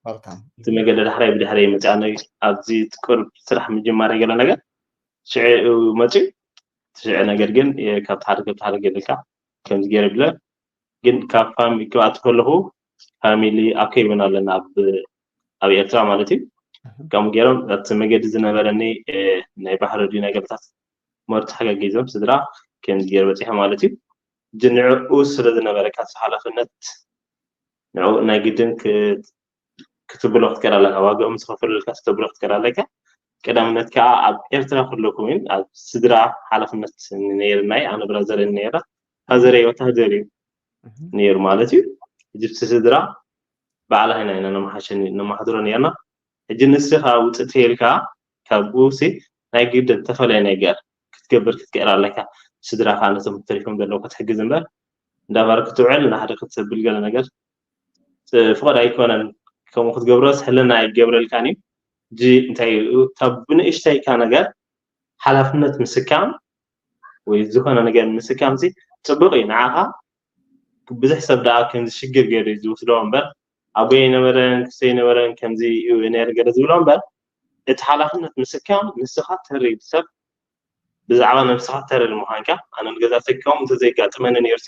ወልካም እቲ መገዲ ዳሕራይ ብድሕረይ መፅኣኒ ኣብዚ ቁርብ ስራሕ ምጅማር ገለ ነገር ሽዑ መፅኡ እቲ ሽዑ ነገር ግን ካብቲ ሓደ ካብቲ ሓደ ገይርልካ ከምዚ ገይረ ብለ ግን ካብ ፋሚሊ ክብኣቱ ከለኹ ፋሚሊ ኣብ ከይበን ኣለና ኣብ ኣብ ኤርትራ ማለት እዩ ከምኡ ገይሮም ኣብቲ መገዲ ዝነበረኒ ናይ ባህሪ ድዩ ነገርታት መርቱ ሓጋጊዞም ስድራ ከምዚ ገይረ በፂሐ ማለት እዩ ንዕኡ ስለ ዝነበረ ካብቲ ሓላፍነት ንዕኡ ናይ ግድን ክትብሎ ክትክእል ኣለካ ዋግኦም ዝኸፈለልካ ክትብሎ ክትክእል ኣለካ ቀዳምነት ከዓ ኣብ ኤርትራ ከለኩ እውን ኣብ ስድራ ሓላፍነት ነይርናይ ኣነ ብራዘር ነይራ ፋዘረይ ወታደር እዩ ነይሩ ማለት እዩ ሕጂ ስድራ ባዕላ ኢና ኢና ነመሓድሮ ነርና ሕጂ ንስኻ ውፅእ ተይልካ ካብኡ ሲ ናይ ግድን ተፈለየ ነገር ክትገብር ክትክእል ኣለካ ስድራ ከዓ ነቶም ተሪፎም ዘለዉ ክትሕግዝ እምበር እንዳባር ክትውዕል ንሓደ ክትሰብል ገለ ነገር ፍቐድ ኣይኮነን ከምኡ ክትገብሮስ ሕልና ኣይገብረልካን እዩ ሕጂ እንታይ እዩ ካብ ብንእሽተይካ ነገር ሓላፍነት ምስካም ወይ ዝኾነ ነገር ምስካም ሲ ፅቡቅ እዩ ንዓኻ ብዙሕ ሰብ ደኣ ከምዚ ሽግር ገይሩ እዩ ዝወስዶ እምበር ኣቦይ ነበረን ክሰይ ነበረን ከምዚ እዩ ነይሩ ገለ ዝብሎ እምበር እቲ ሓላፍነት ምስካም ንስኻ ተሪር ሰብ ብዛዕባ ነብስኻ ተረር ምዃንካ ኣነ ንገዛተይ ከምኡ እንተዘይጋጥመኒ ነይሩሲ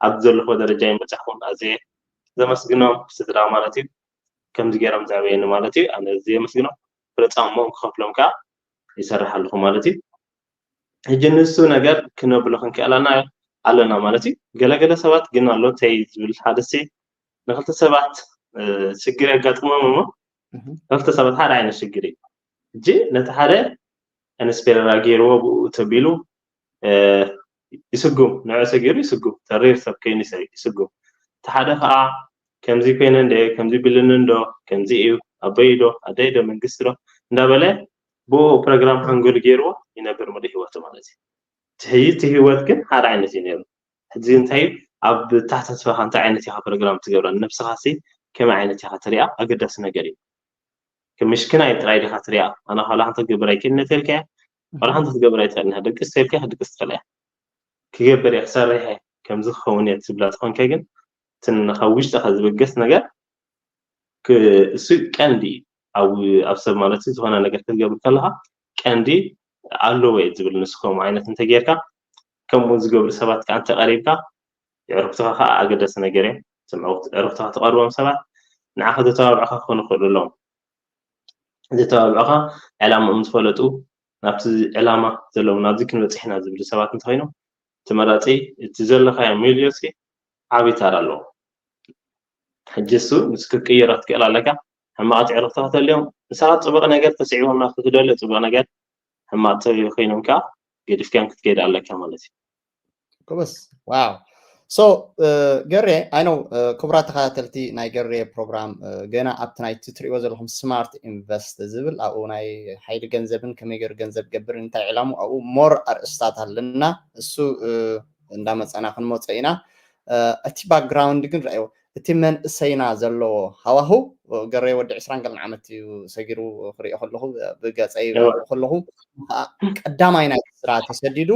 ኣብዚ ዘለኹዎ ደረጃ ይመጻኹን ኣዝየ ዘመስግኖም ስድራ ማለት እዩ ከምዚ ገይሮም ዘዕበየኒ ማለት እዩ ኣነ ኣዝየ የመስግኖም ፍለፃሞም ክኸፍሎም ከዓ ይሰርሕ ኣለኹ ማለት እዩ ሕጂ ንሱ ነገር ክነብሎ ክንክእል ኣለና ማለት እዩ ገለገለ ሰባት ግን ኣሎ እንታይ ዝብል ሓደሲ ንክልተ ሰባት ሽግር የጋጥሞም እሞ ክልተ ሰባት ሓደ ዓይነት ሽግር እዩ ሕጂ ነቲ ሓደ ኣንስፔረራ ገይርዎ ብኡ ተቢሉ ይስጉም ንዕኡ ሰጊሩ ይስጉም ተሪር ሰብ ከይኑ ይስጉም እቲ ሓደ ከዓ ከምዚ ኮይነ እንደ ከምዚ ቢልኒ እንዶ ከምዚ እዩ ኣቦይ ዶ ኣደይ ዶ መንግስቲ ዶ እንዳበለ ብኡ ፕሮግራም ሓንጎል ገይርዎ ይነብር ሙሉእ ህይወቱ ማለት እዩ ትሕይቲ ህይወት ግን ሓደ ዓይነት እዩ ነይሩ ሕዚ እንታይ ኣብ ታሕታስባኻ እንታይ ዓይነት ኢኻ ፕሮግራም ትገብረ ንነብስኻ ሲ ከመይ ዓይነት ኢኻ ትሪኣ ኣገዳሲ ነገር እዩ ምሽክናይ ጥራይ ዲኻ ትሪኣ ኣነ ካላ ሓንቲ ክገብር ኣይክእልን ተልካያ ዋላ ሓንቲ ክትገብር ኣይትኽእልን ድቅስ ተልካ ድቅስ ትኽእል እያ ክገብር እየ ክሰርሕ እየ ከምዚ ክኸውን እየ ትብላ ዝኾንከ ግን እቲ ካብ ውሽጥኻ ዝበገስ ነገር ክ- እሱ ቀንዲ እዩ። ኣብ ኣብ ሰብ ማለት እዩ። ዝኾነ ነገር ክትገብር ከለኻ ቀንዲ ኣለዎ እዩ ዝብል ንሱ ከምኡ ዓይነት እንተጌርካ ከምኡ ዝገብሩ ሰባት ከዓ እንተቐሪብካ የዕሩኽትኻ ከዓ ኣገዳሲ ነገር እዮም። እቶም ኣዕሩኽትኻ ትቐርቦም ሰባት ንዓኻ ዘተባብዑኻ ክኾኑ ይኽእሉ ኣለዎም። ዘተባብዑኻ ዕላምኦም ዝፈለጡ ናብቲ ዕላማ ዘለዎም ናብዚ ክንበፅሕ ኢና ዝብሉ ሰባት እንተኾይኖም ተመራፂ እቲ ዘለኻዮ ሚልዮሲ ዓብዪ ታራ ኣለዎ። ሕጂ እሱ ምስ ክትቅይሮ ትክእል ኣለካ። ሕማቕ ኣዕሩኽትኻ ተልዮም ንስኻ ፅቡቕ ነገር ተስዒቦም ናብቲ ትደልዮ ፅቡቕ ነገር ሕማቕ ኮይኖም ከዓ ገዲፍካዮም ክትከይድ ኣለካ ማለት እዩ። ጎበዝ ዋው ሶ ገሬ ኣይነው ክቡራት ተኸታተልቲ ናይ ገሬ ፕሮግራም ገና ኣብቲ ናይ ትሪእዎ ዘለኹም ስማርት ኢንቨስት ዝብል ኣብኡ ናይ ሓይሊ ገንዘብን ከመይ ገይሩ ገንዘብ ገብር እንታይ ዕላሙ ኣብኡ ሞር ኣርእስታት ኣለና እሱ እንዳመፀና ክንመፀ ኢና እቲ ባክግራውንድ ግን ረኣዮ እቲ መንእሰይና ዘለዎ ሃዋሁ ገሬ ወዲ ዕስራን ገለን ዓመት እዩ ሰጊሩ ክሪኦ ከለኹ ብገፀይ ከለኹ ቀዳማይ ናይ ስራ ተሰዲዱ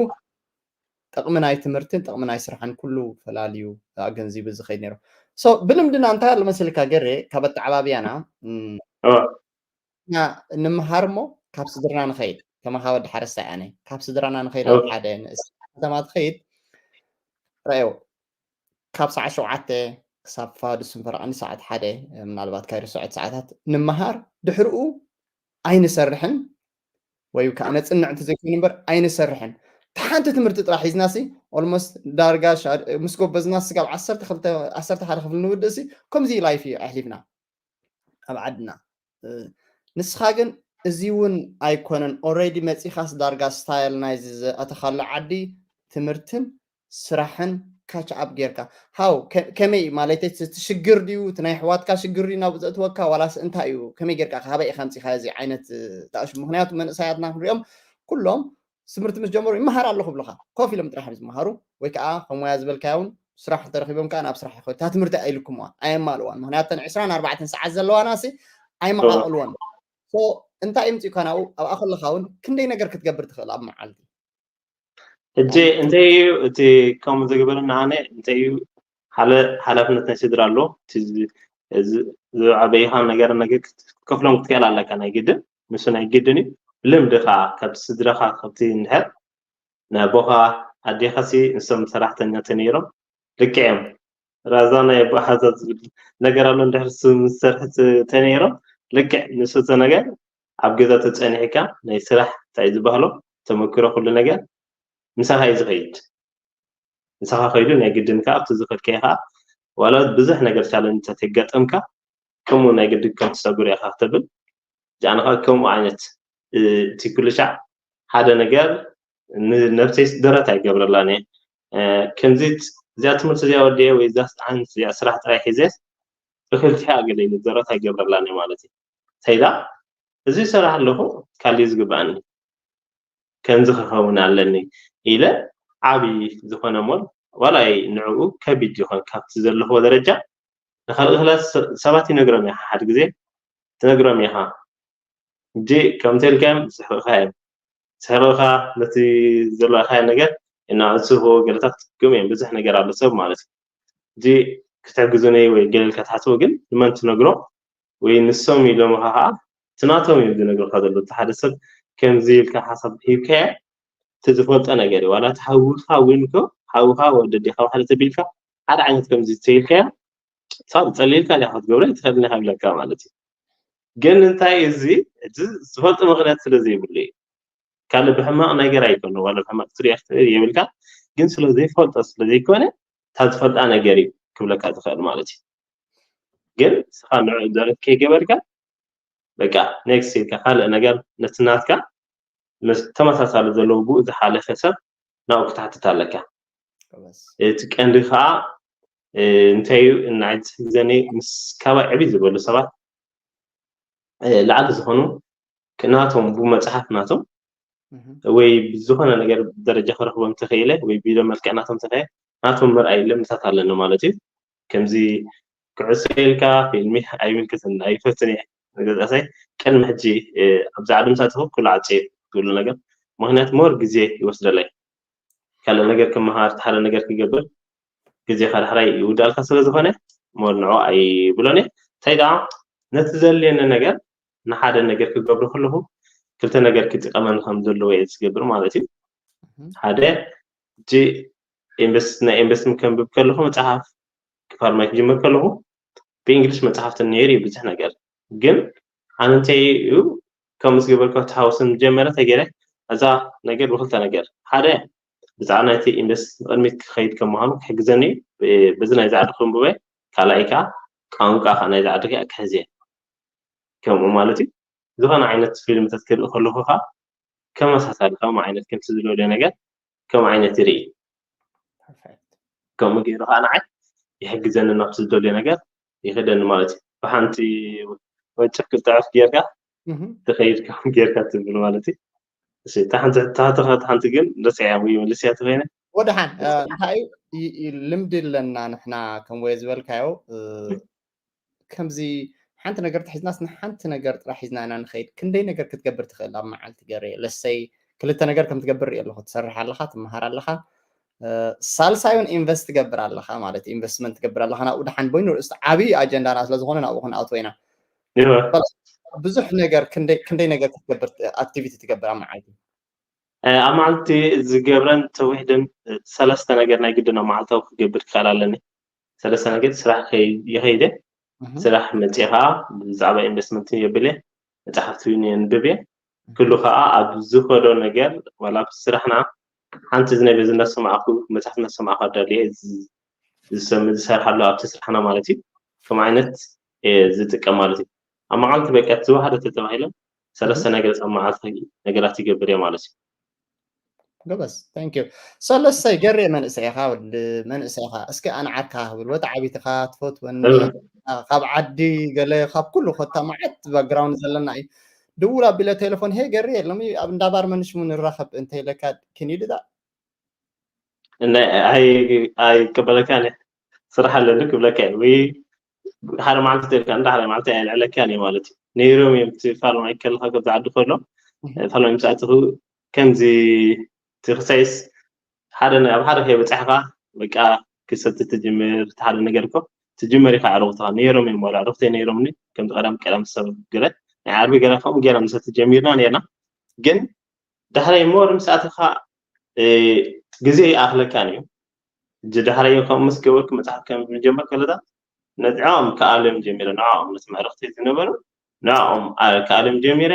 ጥቕሚ ናይ ትምህርትን ጥቕሚ ናይ ስራሕን ኩሉ ፈላልዩ ኣገንዚቡ ዝኸይድ ነይሩ። ሶ ብልምድና እንታይ ኣሎ መሰልካ ገሬ ካብ ኣተዓባብያና እና እንምሃር እሞ ካብ ስድራና ንኸይድ ከማኻ ወዲ ሓረስታይ ኣነ ካብ ስድራና ንኸይድ ኣብ ሓደ ንእስ ከተማ ትኸይድ ረኣዮ ካብ ሰዓት ሸውዓተ ክሳብ ፋዱስን ፈረቓኒ ሰዓት ሓደ ምናልባት ካይርሰዐት ሰዓታት ንምሃር ድሕርኡ ኣይንሰርሕን ወይ ከዓ ነፅንዕ እንተዘይኮይኑ እምበር ኣይንሰርሕን ሓንቲ ትምህርቲ ጥራሕ ሒዝና ሲ ኦልሞስት ዳርጋ ምስ ጎበዝና ስጋብ ዓሰርተ ሓደ ክፍሊ ንውድእ ሲ ከምዚ ላይፍ እዩ ኣሕሊፍና ኣብ ዓድና ንስኻ ግን እዚ እውን ኣይኮነን ኦረዲ መፂኻስ ዳርጋ ስታይል ናይዚ ዝኣተኻሉ ዓዲ ትምህርትን ስራሕን ካች ኣፕ ጌርካ ሃው ከመይ ማለት እቲ ሽግር ድዩ እቲ ናይ ኣሕዋትካ ሽግር ድዩ ናብ ዘእትወካ ዋላስ እንታይ እዩ ከመይ ጌርካ ካበይ ኢኻ ኣምፂኻ እዚ ዓይነት ዳእሹ ምክንያቱ መንእሰያትና ክንሪኦም ኩሎም ትምህርቲ ምስ ጀመሩ ይመሃር ኣለኹ ብልኻ ኮፍ ኢሎም ጥራሕ ዝመሃሩ ወይ ከዓ ከሞያ ዝበልካዮ እውን ስራሕ እንተረኪቦም ከዓ ናብ ስራሕ ይኸዱ እታ ትምህርቲ ኣይልኩምዋ ኣየማልዋን ምክንያቱ ተን ዕስራን ኣርባዕተን ሰዓት ዘለዋና ሲ ኣይመቃቀልዎን እንታይ ይምፅእካ ናብኡ ኣብኣ ከለካ እውን ክንደይ ነገር ክትገብር ትኽእል ኣብ መዓልቲ ሕጂ እንታይ እዩ እቲ ከምኡ ዝግበረና ኣነ እንታይ እዩ ሓደ ሓላፍነት ናይ ስድራ ኣሎ ዝዓበይኻ ነገር ነገር ክትከፍሎም ክትክእል ኣለካ ናይ ግድን ንሱ ናይ ግድን እዩ ልምድኻ ካብቲ ስድራኻ ካብቲ እንድሕር ናይ ኣቦኻ ኣዴኻሲ ንሶም ሰራሕተኛ ተነይሮም ልክዕ እዮም ራዛ ናይ ኣቦ ሓዛ ዝብል ነገር ኣሎ እንድሕር ምስ ሰርሕት ተነይሮም ልክዕ ንሱ እቲ ነገር ኣብ ገዛ ተፀኒሕካ ናይ ስራሕ እንታይ ዝበሃሎ ተመክሮ ኩሉ ነገር ምሳኻ እዩ ዝኸይድ ምሳኻ ከይዱ ናይ ግድን ከዓ ኣብቲ ዝኸድካዮ ከዓ ዋላ ብዙሕ ነገር ቻለንጅታት የጋጠምካ ከምኡ ናይ ግድን ከም ትሰግሮ ኢኻ ተብል ጃንኻ ከምኡ ዓይነት እቲ ኩሉ ሻዕ ሓደ ነገር ንነብሰይ ደረት ኣይገብረላን እየ ከምዚ እዚኣ ትምህርቲ እዚኣ ወዲአ ወይ እዛ ስራሕ ጥራይ ሒዘ ብክልቲኣ ገለ ኢሉ ደረት ኣይገብረላን እየ ማለት እዩ ተይዳ እዚ ይሰርሕ ኣለኹ ካሊእ ዝግባኣኒ ከምዚ ክኸውን ኣለኒ ኢለ ዓብዪ ዝኾነ ሞል ዋላ ንዕኡ ከቢድ ይኾን ካብቲ ዘለኽዎ ደረጃ ንካልእ ክላስ ሰባት ይነግሮም ኢኻ ሓደ ግዜ ትነግሮም ኢኻ ሕጂ ከምቲ ኢልካዮም ዝስሕቕኻ እዮም ዝስሕቕኻ ነቲ ዘለኻዮ ነገር እናእስዎ ገለታት ክም እዮም ብዙሕ ነገር ኣሎ ሰብ ማለት እዩ ሕጂ ክትሕግዙኒ ወይ ገለልካ ትሓስቡ ግን ንመን ትነግሮ ወይ ንሶም ኢሎም ከዓ እቲ ናቶም እዮም ዝነግርካ ዘሎ እቲ ሓደ ሰብ ከምዚ ኢልካ ሓሳብ ሂብካዮ እቲ ዝፈልጦ ነገር እዩ ዋላ እቲ ሓውካ እውን እኮ ሓውካ ወደዴካ ባሕሪ ተቢልካ ሓደ ዓይነት ከምዚ ተይልካዮ ሳብ ፀሊልካ ዲኻ ክትገብሮ ይትኽእል ኢኻ ይብለካ ማለት እዩ ግን እንታይ እዚ እቲ ዝፈልጦ ምክንያት ስለ ዘይብሉ እዩ ካልእ ብሕማቕ ነገር ኣይኮነ ዋላ ብሕማቕ ክትሪኦ ክትኽእል የብልካ ግን ስለ ዘይፈልጦ ስለ ዘይኮነ እታ ዝፈልጣ ነገር እዩ ክብለካ ዝኽእል ማለት እዩ ግን ስኻ ንዕኡ ደረት ከይገበርካ በቃ ኔክስት ኢልካ ካልእ ነገር ነቲ ናትካ ምስ ተመሳሳሊ ዘለዎ ብኡ ዝሓለፈ ሰብ ናብኡ ክትሓትት ኣለካ እቲ ቀንዲ ከዓ እንታይ እዩ እናዓይነት ግዘኒ ምስ ካባይ ዕብይ ዝበሉ ሰባት ላዕሊ ዝኾኑ ናቶም ብመፅሓፍ ናቶም ወይ ብዝኾነ ነገር ደረጃ ክረኽቦም ተኽኢለ ወይ ቢዶ መልክዕ ናቶም ተኽኢለ ናቶም ምርኣይ ልምድታት ኣለኒ ማለት እዩ ከምዚ ክዕሶ ኢልካ ፊልሚ ኣይምልክትን ኣይፈትን እየ ንገዛእሰይ ቅድሚ ሕጂ ኣብዚ ዓለም ሳትኹ ኩሉ ዓፂ ዝብሉ ነገር ምክንያት ሞር ግዜ ይወስደለይ ካልእ ነገር ክመሃር ሓደ ነገር ክገብር ግዜኻ ዳሕራይ ይውዳልካ ስለ ዝኾነ ሞር ንዑ ኣይብሎን እየ። እንታይ ደኣ ነቲ ዘድልየኒ ነገር ንሓደ ነገር ክገብሮ ከለኹ ክልተ ነገር ክጥቀመኒ ከም ዘለዎ እየ ዝገብር ማለት እዩ። ሓደ ሕጂ ኢንቨስት ናይ ኢንቨስትመንት ከንብብ ከለኹ መፅሓፍ ክፋርማይ ክጅምር ከለኹ ብእንግሊሽ መፅሓፍቲ ነይሩ እዩ ብዙሕ ነገር ግን ኣነ እንታይ እዩ ከምኡ ዝገበርካ ተሓወስን ጀመረ ተገይረ እዛ ነገር ብክልተ ነገር ሓደ ብዛዕባ ናይቲ ኢንቨስት ንቅድሚት ክኸይድ ከም ምዃኑ ክሕግዘኒ በዚ ናይ ዛዕዲ ክንብበ ካልኣይ ከዓ ቋንቋ ከዓ ናይ ዛዕዲ ከዓ ክሕዝ እየ ከምኡ ማለት እዩ ዝኾነ ዓይነት ፊልምታት ክርኢ ከለኹ ከዓ ከመሳሳሊ ከምኡ ዓይነት ከምቲ ዝደልዮ ነገር ከም ዓይነት ይርኢ ከምኡ ገይሩ ከዓ ንዓይ ይሕግዘኒ ናብቲ ዝደልዮ ነገር ይኽደኒ ማለት እዩ ብሓንቲ ወጭፍ ክልተ ዕፍ ጌርካ ትኸይድ ከም ጌርካ ትብል ማለት እዩ እታ ሓንቲ ግን ደስ እያ ወይ መልስ እያ ተኸይነ ወደሓን እንታይ እዩ ልምዲ ኣለና ንሕና ከም ወየ ዝበልካዮ ከምዚ ሓንቲ ነገር ተሒዝናስ ንሓንቲ ነገር ጥራሕ ሒዝና ኢና ንኸይድ ክንደይ ነገር ክትገብር ትኽእል ኣብ መዓልቲ ገሬ ለሰይ ክልተ ነገር ከም ትገብር ርኢ ኣለኹ ትሰርሕ ኣለኻ ትመሃር ኣለኻ ሳልሳዩን ኢንቨስት ትገብር ኣለኻ ማለት ኢንቨስትመንት ትገብር ኣለኻ ናብኡ ደሓን ቦይኑ ርእስቲ ዓብዪ ኣጀንዳና ስለ ዝኾነ ናብኡ ክንኣትዎ ኢና ብዙሕ ነገር ክንደይ ነገር ክትገብር ኣክቲቪቲ ትገብር ኣብ መዓልቲ ኣብ መዓልቲ ዝገብረን ተውሕድን ሰለስተ ነገር ናይ ግድን ኣብ መዓልታዊ ክገብር ክኽእል ኣለኒ ሰለስተ ነገር ስራሕ ይኸይደ ስራሕ መፅእ ከዓ ብዛዕባ ኢንቨስትመንት የብለ መፅሓፍቲ የንብብ እየ ኩሉ ከዓ ኣብ ዝኸዶ ነገር ዋላ ስራሕና ሓንቲ እዚ ናይ በዚ እናሰማዕኩ መፅሓፍ እናሰማዕኩ ኣዳልየ ዝሰርሓሉ ኣብቲ ስራሕና ማለት እዩ ከም ዓይነት ዝጥቀም ማለት እዩ ኣብ መዓልቲ በቀት ዝዋሃደ ተተባሂለ ሰለስተ ነገር ኣብ መዓልቲ ነገራት ይገብር እየ ማለት እዩ ጎበዝ ታንክ ዩ ሰለሰይ ገሬ መንእሰይ ኢኻ ወዲ መንእሰይ ኢኻ እስኪ ኣንዓርካ ክብል ወቲ ዓቢትኻ ትፈትወኒ ካብ ዓዲ ገለ ካብ ኩሉ ኮታ መዓት ባክግራውንድ ዘለና እዩ ድውል ኣቢለ ቴሌፎን ሄ ገሬ ሎሚ ኣብ እንዳባር መንሽሙ ንራኸብ እንተይለካ ክንይድዳ ኣይቀበለካ ስራሕ ኣለኒ ክብለካ እዩ ወይ ሓደ መዓልቲ ተልካ እንዳ ሓደ መዓልቲ ኣየልዕለካን እዩ ማለት እዩ ነይሮም እዮም እቲ ፋርማይ ከለካ ከብዚ ዓዲ ከሎ ፋርማይ ምስ ኣትኹ ከምዚ ትኽሳይስ ሓደ ኣብ ሓደ ከይበፃሕካ በቃ ክሰቲ ትጅምር እቲ ሓደ ነገር እኮ ትጅመር ኢካ ኣዕሩኽትኻ ነይሮም እዮም ዋላ ኣዕሩኽተይ ነይሮምኒ ከምዚ ቀዳም ቀዳም ሰብ ገለ ናይ ዓርቢ ገለ ከምኡ ገይና ምሰቲ ጀሚርና ነርና ግን ዳሕራይ እሞ ርምስኣትኻ ግዜ ይኣኽለካን እዩ። ሕጂ ዳሕራይ ከምኡ ምስ ገበርኩ መጽሓፍ ከም ዝጀመር ከለታት ነዚዖም ክኣልዮም ጀሚረ። ንዕኦም ነቲ መዕረኽተይ ዝነበሩ ንዕኦም ክኣልዮም ጀሚረ።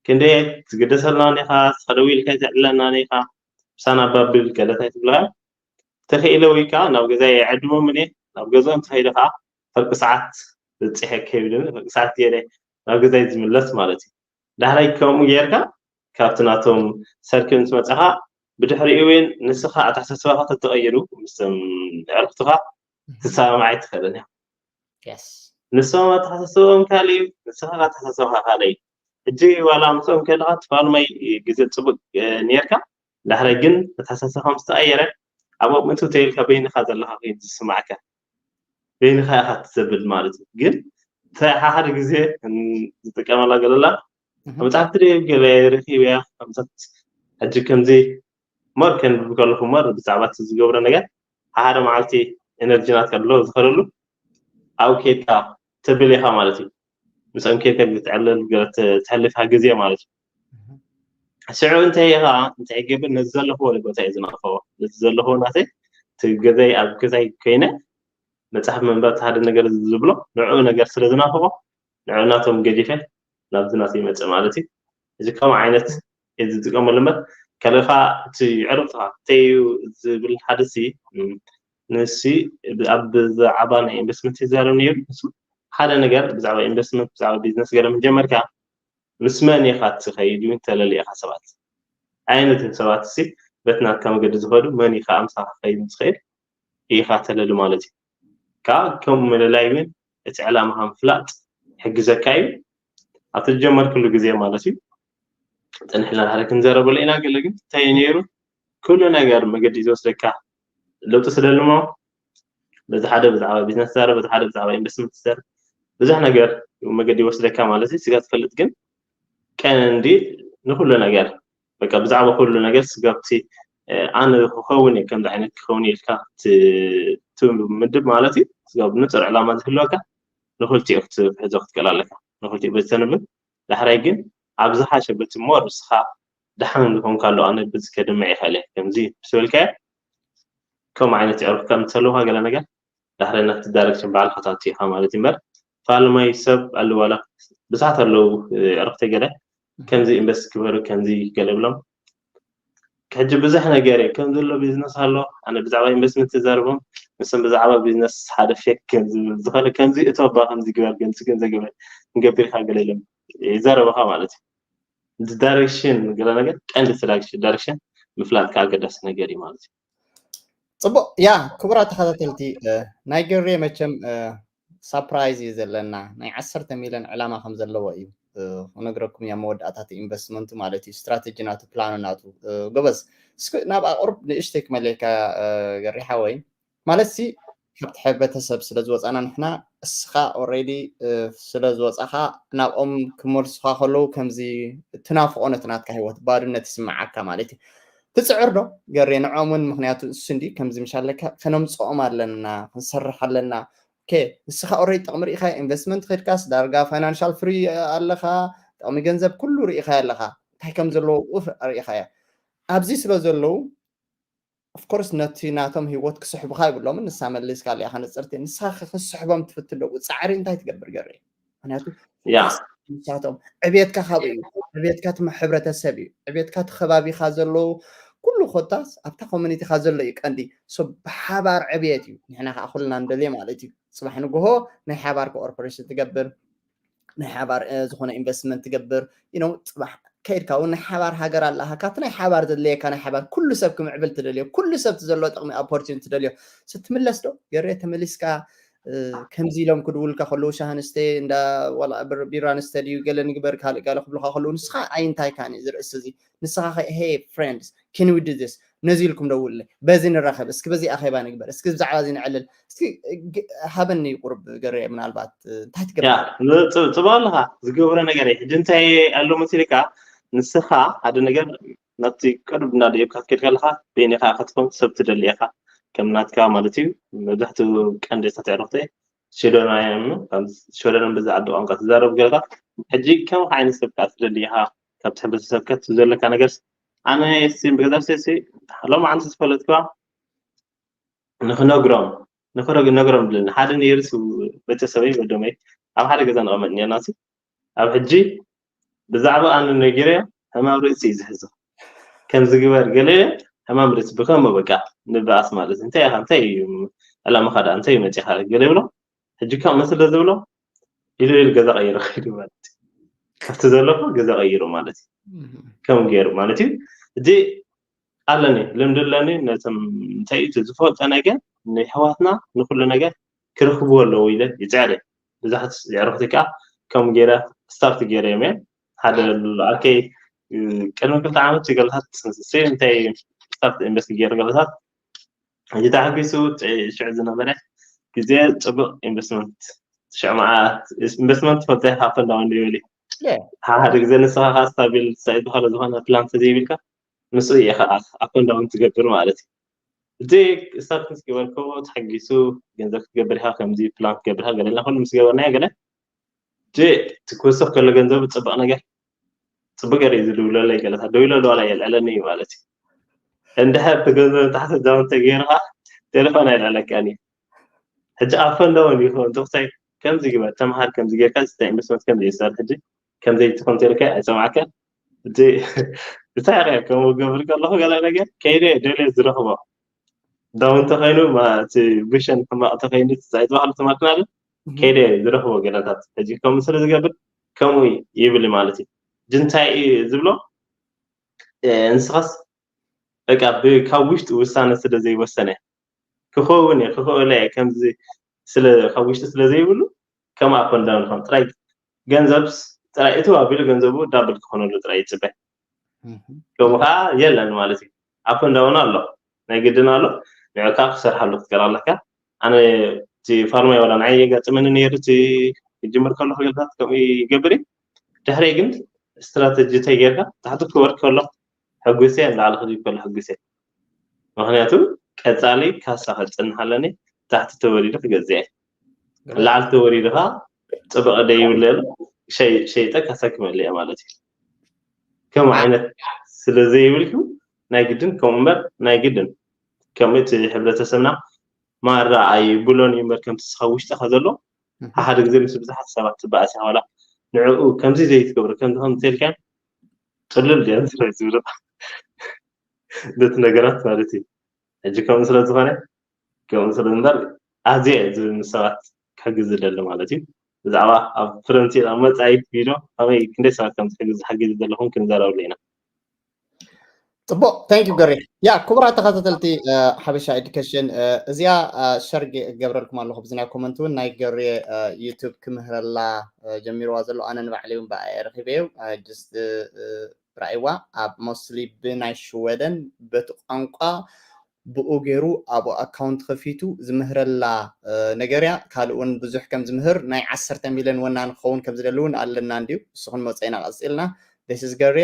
ክንደይ ትግደሰልና ኔኻ፣ ስኻ ደው ኢልካ ኣይተዕልለና ኔኻ፣ ምሳና ባብል ገለታይ ትብልካ። ተኽኢለ ወይ ከዓ ናብ ገዛይ ኣይዕድሞምን እየ። ናብ ገዝኦም ተኸይደ ከዓ ፍርቂ ሰዓት በጺሐ ከይብልኒ ፍርቂ ሰዓት ገይረ ናብ ገዛይ ዝምለስ ማለት እዩ። ዳሕራይ ከምኡ ጌርካ ካብቲ ናቶም ሰርክል ምስ መጻኻ ብድሕሪኡ እውን ንስኻ ኣተሓሳስባኻ ተተቐይሩ ምስቶም ኣዕሩኽትኻ ክትሰማማዕ ኣይትኽእልን ኢኻ። ንሶም ኣተሓሳስቦም ካልእ እዩ፣ ንስኻ ኣተሓሳስባኻ ካልእ እዩ። ሕጂ ዋላ ምስኦም ከለኻ ትፋልማይ ግዜ ጽቡቅ ኔርካ፣ ዳሕራይ ግን ኣተሓሳስባኻ ምስ ተቐየረ ኣብ ኣብኡ ምእትው ተይልካ በይንኻ ዘለኻ ኮይኑ ዝስማዓካ። በይንኻ ኢኻ ትዘብል ማለት እዩ ግን እንታይ ሓደ ግዜ ዝጥቀመላ ገለላ መፅሓፍቲ ደ ገለ ርኪብ እያ ከምሰት ሕጂ ከምዚ ሞር ከንብብ ከለኹ ሞር ብዛዕባ እቲ ዝገብሮ ነገር ሓደ መዓልቲ ኤነርጂ ናትካ ድሎ ዝኸደሉ ኣብ ከይድካ ተብል ኢኻ ማለት እዩ ምስኦም ከይድካ ትዕልል ትሕልፍካ ግዜ ማለት እዩ ስዑ እንታይ ኢኻ እንታይ ገብር ነዚ ዘለኽዎ ንቦታ እዩ ዝነቕፈዎ ነዚ ዘለኽዎ ናተይ እቲ ገዛይ ኣብ ገዛይ ኮይነ መፅሓፍ ምንባብ ሓደ ነገር ዝብሎ ንዕኡ ነገር ስለ ዝናፍቆ ንዕኡ ናቶም ገዲፈ ናብዚ ናተይ ይመፅእ ማለት እዩ እዚ ከም ዓይነት ዝጥቀመሉ እምበር ከለካ እቲ ዕሩቅትካ እንተይ እዩ ዝብል ሓደ ሲ ንሲ ኣብ ብዛዕባ ናይ ኢንቨስትመንት ይዛረብ ነይሩ ንሱ ሓደ ነገር ብዛዕባ ኢንቨስትመንት ብዛዕባ ቢዝነስ ገለ ምጀመርካ ምስ መን ኢኻ ትኸይድ እዩ እንተለለ ኢኻ ሰባት ዓይነት ሰባት ሲ በቲ ናትካ መገዲ ዝኸዱ መን ኢኻ ኣምሳኻ ክኸይድ ዝኽእል ኢኻ ተለሊ ማለት እዩ ካብ ከም ምልላይ እውን እቲ ዕላማኻ ምፍላጥ ይሕግዘካ እዩ ኣብቲ ዝጀመርክሉ ግዜ ማለት እዩ ፅንሕልና ሓደ ክንዘረበሉ ኢና ገለ ግን እንታይ ነይሩ ኩሉ ነገር መገዲ ዝወስደካ ለውጢ ስለልሞ በዚ ሓደ ብዛዕባ ቢዝነስ ትዛረብ በዚ ሓደ ብዛዕባ ኢንቨስትመንት ትዛረብ ብዙሕ ነገር መገዲ ይወስደካ ማለት እዩ ስጋ ትፈልጥ ግን ቀንዲ ንኩሉ ነገር በቃ ብዛዕባ ኩሉ ነገር ስጋብቲ ኣነ ክኸውን እየ ከምዚ ዓይነት ክኸውን ኢልካ ትምድብ ማለት እዩ። ስጋብ ንጹር ዕላማ ዝህልወካ ንኽልቲኡ ክትሕዞ ክትክእል ኣለካ። ንኽልቲኡ በዝተንብብ ዳሕራይ ግን ኣብ ዝሓሸ በቲ ሞር እስኻ ደሓን ዝኾንካሉ ኣነ በዚ ከድምዕ ይኽእል እየ ከምዚ ምስ በልካዮ ከም ዓይነት የዕርኩካ እንተለውካ ገለ ነገር ዳሕራይ ናብቲ ዳይሬክሽን ባዕልኻ ታቱ ኢኻ ማለት እዩ እምበር ፋልማይ ሰብ ኣሉ ዋላ ብዙሓት ኣለዉ የዕርክተይ ገለ ከምዚ ኢንቨስት ግበሩ ከምዚ ገለ ብሎም ሕጂ ብዙሕ ነገር እዩ ከም ዘሎ ቢዝነስ ኣሎ ኣነ ብዛዕባ ኢንቨስትመንት ተዛርቦም ንስም ብዛዕባ ቢዝነስ ሓደ ፌክ ዝኸነ ከምዚ እቶ ባ ከምዚ ግበር ከምዚ ከምዚ ግበር ንገብር ኢኻ ገለ ኢሎም ይዛረበኻ ማለት እዩ ዳይሬክሽን ገለ ነገር ቀንዲ ዳይሬክሽን ምፍላጥ ከዓ ኣገዳሲ ነገር እዩ ማለት እዩ ፅቡቅ ያ ክቡራት ተኸታተልቲ ናይ ገሬ መቸም ሳፕራይዝ እዩ ዘለና ናይ ዓሰርተ ሚሊዮን ዕላማ ከም ዘለዎ እዩ ክነግረኩም እያ መወዳእታት ኢንቨስትመንቱ ማለት እዩ ስትራተጂ ናቱ ፕላኑ ናቱ ጎበዝ እስኪ ናብ ኣቁርብ ንእሽተይ ክመለካ ገሬ ሓወይ ማለት ሲ ካብቲ ሕብረተሰብ ስለ ዝወፃና ንሕና እስኻ ኦሬዲ ስለ ዝወፃኻ ናብኦም ክመልሱኻ ከለዉ ከምዚ ትናፍቆ ነቲ ናትካ ህይወት ባዶነት ይስምዓካ ማለት እዩ ትፅዕር ዶ ገሬ ንዖም እውን ምክንያቱ እሱ እንዲ ከምዚ ምሻለካ ከነምፅኦም ኣለና ክንሰርሕ ኣለና ኦኬ ንስኻ ኦሬዲ ጥቕሚ ርኢኻ ኢንቨስትመንት ከድካስ ዳርጋ ፋይናንሻል ፍሪ ኣለኻ ጥቕሚ ገንዘብ ኩሉ ርኢኻ ኣለኻ እንታይ ከም ዘለዎ ርኢኻ እያ ኣብዚ ስለ ዘለዉ ኦፍኮርስ ነቲ ናቶም ህይወት ክስሕቡኻ ይብሎምን ንሳ መሊስካ ሊኣኻ ንፅርቲ ንስኻ ክስሕቦም ትፍትን ዶ ፃዕሪ እንታይ ትገብር ገር ምክንያቱ ንሳቶም ዕቤትካ ካብ እዩ ዕቤትካ ትማ ሕብረተሰብ እዩ ዕቤትካ ትኸባቢኻ ዘለዉ ኩሉ ኮታስ ኣብታ ኮሚኒቲኻ ዘሎ እዩ ቀንዲ ብሓባር ዕብየት እዩ ንሕና ከዓ ኩልና ንደልየ ማለት እዩ ፅባሕ ንግሆ ናይ ሓባር ኮኦርፖሬሽን ትገብር ናይ ሓባር ዝኾነ ኢንቨስትመንት ትገብር ጽባሕ ከይድካ እውን ናይ ሓባር ሃገር ኣለካ ካብቲ ናይ ሓባር ዘድለየካ ናይ ሓባር ኩሉ ሰብ ክምዕብል ትደልዮ ኩሉ ሰብ ዘሎ ጥቕሚ ኦፖርቹኒቲ ትደልዮ ስትምለስ ዶ ገሬ ተመሊስካ ከምዚ ኢሎም ክድውልካ ከለዉ ሻሃ ንስተ እንዳ ቢራ ንስተ ድዩ ገለ ንግበር ካልእ ጋለ ክብልካ ከለዉ ንስኻ ኣይንታይካ ዝርእስ እዚ ንስኻ ሄ ፍሬንድስ ኪን ዊ ዱ ዚስ ነዚ ኢልኩም ደውልለይ በዚ ንራኸብ እስኪ በዚ ኣኼባ ንግበር እስኪ ብዛዕባ እዚ ንዕልል እስኪ ሃበኒ ቁርብ ገሬ ምናልባት እንታይ ትገብር ጽባ ኣለኻ ዝገብሮ ነገር እዩ ሕጂ እንታይ ኣሎ መሲልካ ንስኻ ሓደ ነገር ናብቲ ቅርብ እንዳደየብካ ክትከድ ከለኻ በይንኻ ክትኮን ሰብ ትደሊ ኢኻ ከም ናትካ ማለት እዩ መብዛሕትኡ ቀንዲ ተትዕርኽቲ ሽወደናውያን እዮም። ካብ ሽወደን በዚ ዓዲ ቋንቋ ትዛረብ ገለኻ ሕጂ ከም ዓይነት ሰብ ከዓ ትደሊ ኢኻ ካብቲ ሕብረተሰብካ እቲ ዘለካ ነገር ኣነ ሲ ብገዛብ ሴሲ ሎም ዓንተ ዝፈለጥክዋ ንክነግሮም ንክነግሮም ድለኒ ሓደ ነይሩ ቤተሰበይ ወደመይ ኣብ ሓደ ገዛ ንቐመጥ ነርና ኣብ ሕጂ ብዛዕባ ኣነ ነጊረ ሕማም ርእሲ እዩ ዝሕዞ ከምዚ ግበር ገለ ሕማም ርእሲ ብከም በቃ ንበኣስ ማለት እንታይ ኢኻ እንታይ እዩ ዕላማኻ ዳ እንታይ እዩ መፂኻ ገለ ይብሎ ሕጂ ካብ መስለ ዝብሎ ኢሉ ኢሉ ገዛ ቀይሩ ከይዱ ማለት እዩ ካብቲ ዘለኹ ገዛ ቀይሩ ማለት እዩ ከም ገይሩ ማለት እዩ እዚ ኣለኒ ልምዲ ኣለኒ ነቶም እንታይ እዩ ዝፈልጦ ነገር ንሕዋትና ንኩሉ ነገር ክረኽብዎ ኣለዎ ኢለ ይፅዕር እየ ብዙሓት የዕርኽቲ ከዓ ከም ገይረ ስታርት ገይረ እዮም ሓደ ኣርከይ ቅድሚ ክልተ ዓመት ገለታት እንታይ ስታርት ኢንቨስት ገይረ ገለታት ሕጂ ተሓጒሱ ሽዑ ዝነበረ ግዜ ፅቡቅ ኢንቨስትመንት ሽዑ መዓ ኢንቨስትመንት ትፈልጦ ኢካ ኣፕ ዳውን ይብል ሓደ ግዜ ንስኻ ከዓ ስታቢል ሳይት ዝኮነ ፕላን ተዘይብልካ ምስኡ እየ ከዓ ኣፕ ዳውን ትገብር ማለት እዩ እቲ ስታርት ምስ ገበርክዎ ተሓጊሱ ገንዘብ ክትገብር ኢካ ከምዚ ፕላን ክትገብር ኢካ ገለና ኩሉ ምስ ገበርናዮ ገለ እቲ ክወስኽ ከሎ ገንዘብ ፅቡቅ ነገር ፅቡቅ ገር እዩ ዝድውለለይ ገለታት ደው ኢለ ዋላ የልዕለኒ እዩ ማለት እዩ እንድሕር እቲ ገንዘብ ታሕቲ ዳውን ተገይርካ ቴሌፎን ኣይልዕለካን እዩ ሕጂ ኣፈ እንዳውን ይኸውን ተክሳይ ከምዚ ግበር ተምሃር ከምዚ ጌርካ ኢንቨስትመንት ከምዚ ይሰርሕ ሕጂ ከምዘይ ትኾን ተልካ ኣይሰማዕካ እቲ እንታይ ኸ ከም ገብር ከለኹ ገለ ነገር ከይደ ደልየ ዝረኽቦ ዳውን ተኸይኑ እቲ ቪሽን ሕማቕ ተኸይኑ ትፃይ ዝበሃሉ ተማክናሉ ከይደ ዝረኽቦ ገለታት ሕጂ ከም ስለ ዝገብር ከምኡ ይብል ማለት እዩ እንታይ ዝብሎ ንስኻስ በቃ ካብ ውሽጢ ውሳነ ስለ ዘይወሰነ ክኸውን እየ ክኽእሎ እየ ከምዚ ስለ ካብ ውሽጢ ስለ ዘይብሉ ከም ኣኮንዳን ኾን ጥራይ ገንዘብ ጥራይ እቲ ኣቢሉ ገንዘቡ ዳብል ክኾነሉ ጥራይ ይፅበ ከምኡ ከዓ የለን ማለት እዩ ኣኮንዳውን ኣሎ ናይ ግድን ኣሎ ንዕካ ክሰርሓሉ ክትቀር ኣለካ ኣነ እቲ ፋርማይ ዋላ ንዓይ የጋጥመኒ ነይሩ እቲ ክጅምር ከለኩ ገልታት ከምኡ ይገብር እዩ ድሕሪ ግን ስትራተጂ ተጌርካ ታሕቲ ክወርድ ከሎ ሕጉስ እየ ንላዕሊ ክድብ ከሎ ሕጉስ እየ ምክንያቱ ቀፃሊ ካሳ ከፅንሕ ኣለኒ ታሕቲ ተወሪዱ ክገዝእ እየ። ላዕሊ ተወሪዱ ከዓ ጥበቐ ደይብለሉ ሸይጠ ከሰክመሉ እየ ማለት እዩ። ከም ዓይነት ስለ ዘይብልኩም ናይ ግድን ከምኡ እምበር ናይ ግድን ከም እቲ ሕብረተሰብና ማራ ኣይብሎን እዩ እምበር ከምቲ ስኻ ውሽጥኻ ዘሎ ሓደ ግዜ ምስ ብዙሓት ሰባት ትበኣስ ዋላ ንዕኡ ከምዚ ዘይትገብሩ ከምዚ ከምዚ ተልካ ጥልል ድያ ዝብሉ ነቲ ነገራት ማለት እዩ። ሕጂ ከምኡ ስለ ዝኾነ ከምኡ ስለ እምበር ኣዝየ ዝብል ምስ ሰባት ክሕግዝ ዝደሊ ማለት እዩ። ብዛዕባ ኣብ ፍረንቲር ኣብ መጻኢት ቪድዮ ከመይ ክንደይ ሰባት ከም ዝሕግዝ ዝሓግዝ ዘለኹም ክንዘራብሉ ኢና። ጽቡቕ thank you ገሬ። ያ ክቡራት ተኸታተልቲ ሓበሻ ኤዱኬሽን እዚኣ ሸር ገብረልኩም ኣለኹ ብዚ ናይ ኮመንት እውን ናይ ገሬ ዩቱብ ክምህረላ ጀሚርዋ ዘሎ ኣነ ንባዕለይ እውን ብኣየ ረኺበ እዩ just ራእይዋ ኣብ mostly ብናይ ሽወደን በቲ ቋንቋ ብኡ ገይሩ ኣብኡ ኣካውንት ከፊቱ ዝምህረላ ነገር እያ። ካልእ እውን ብዙሕ ከም ዝምህር ናይ ዓሰርተ ሚልዮን ወናኒ ክኸውን ከም ዝደሊ እውን ኣለና እንድዩ። ንስኹን መፀኢና ቀፂልና this is ገሬ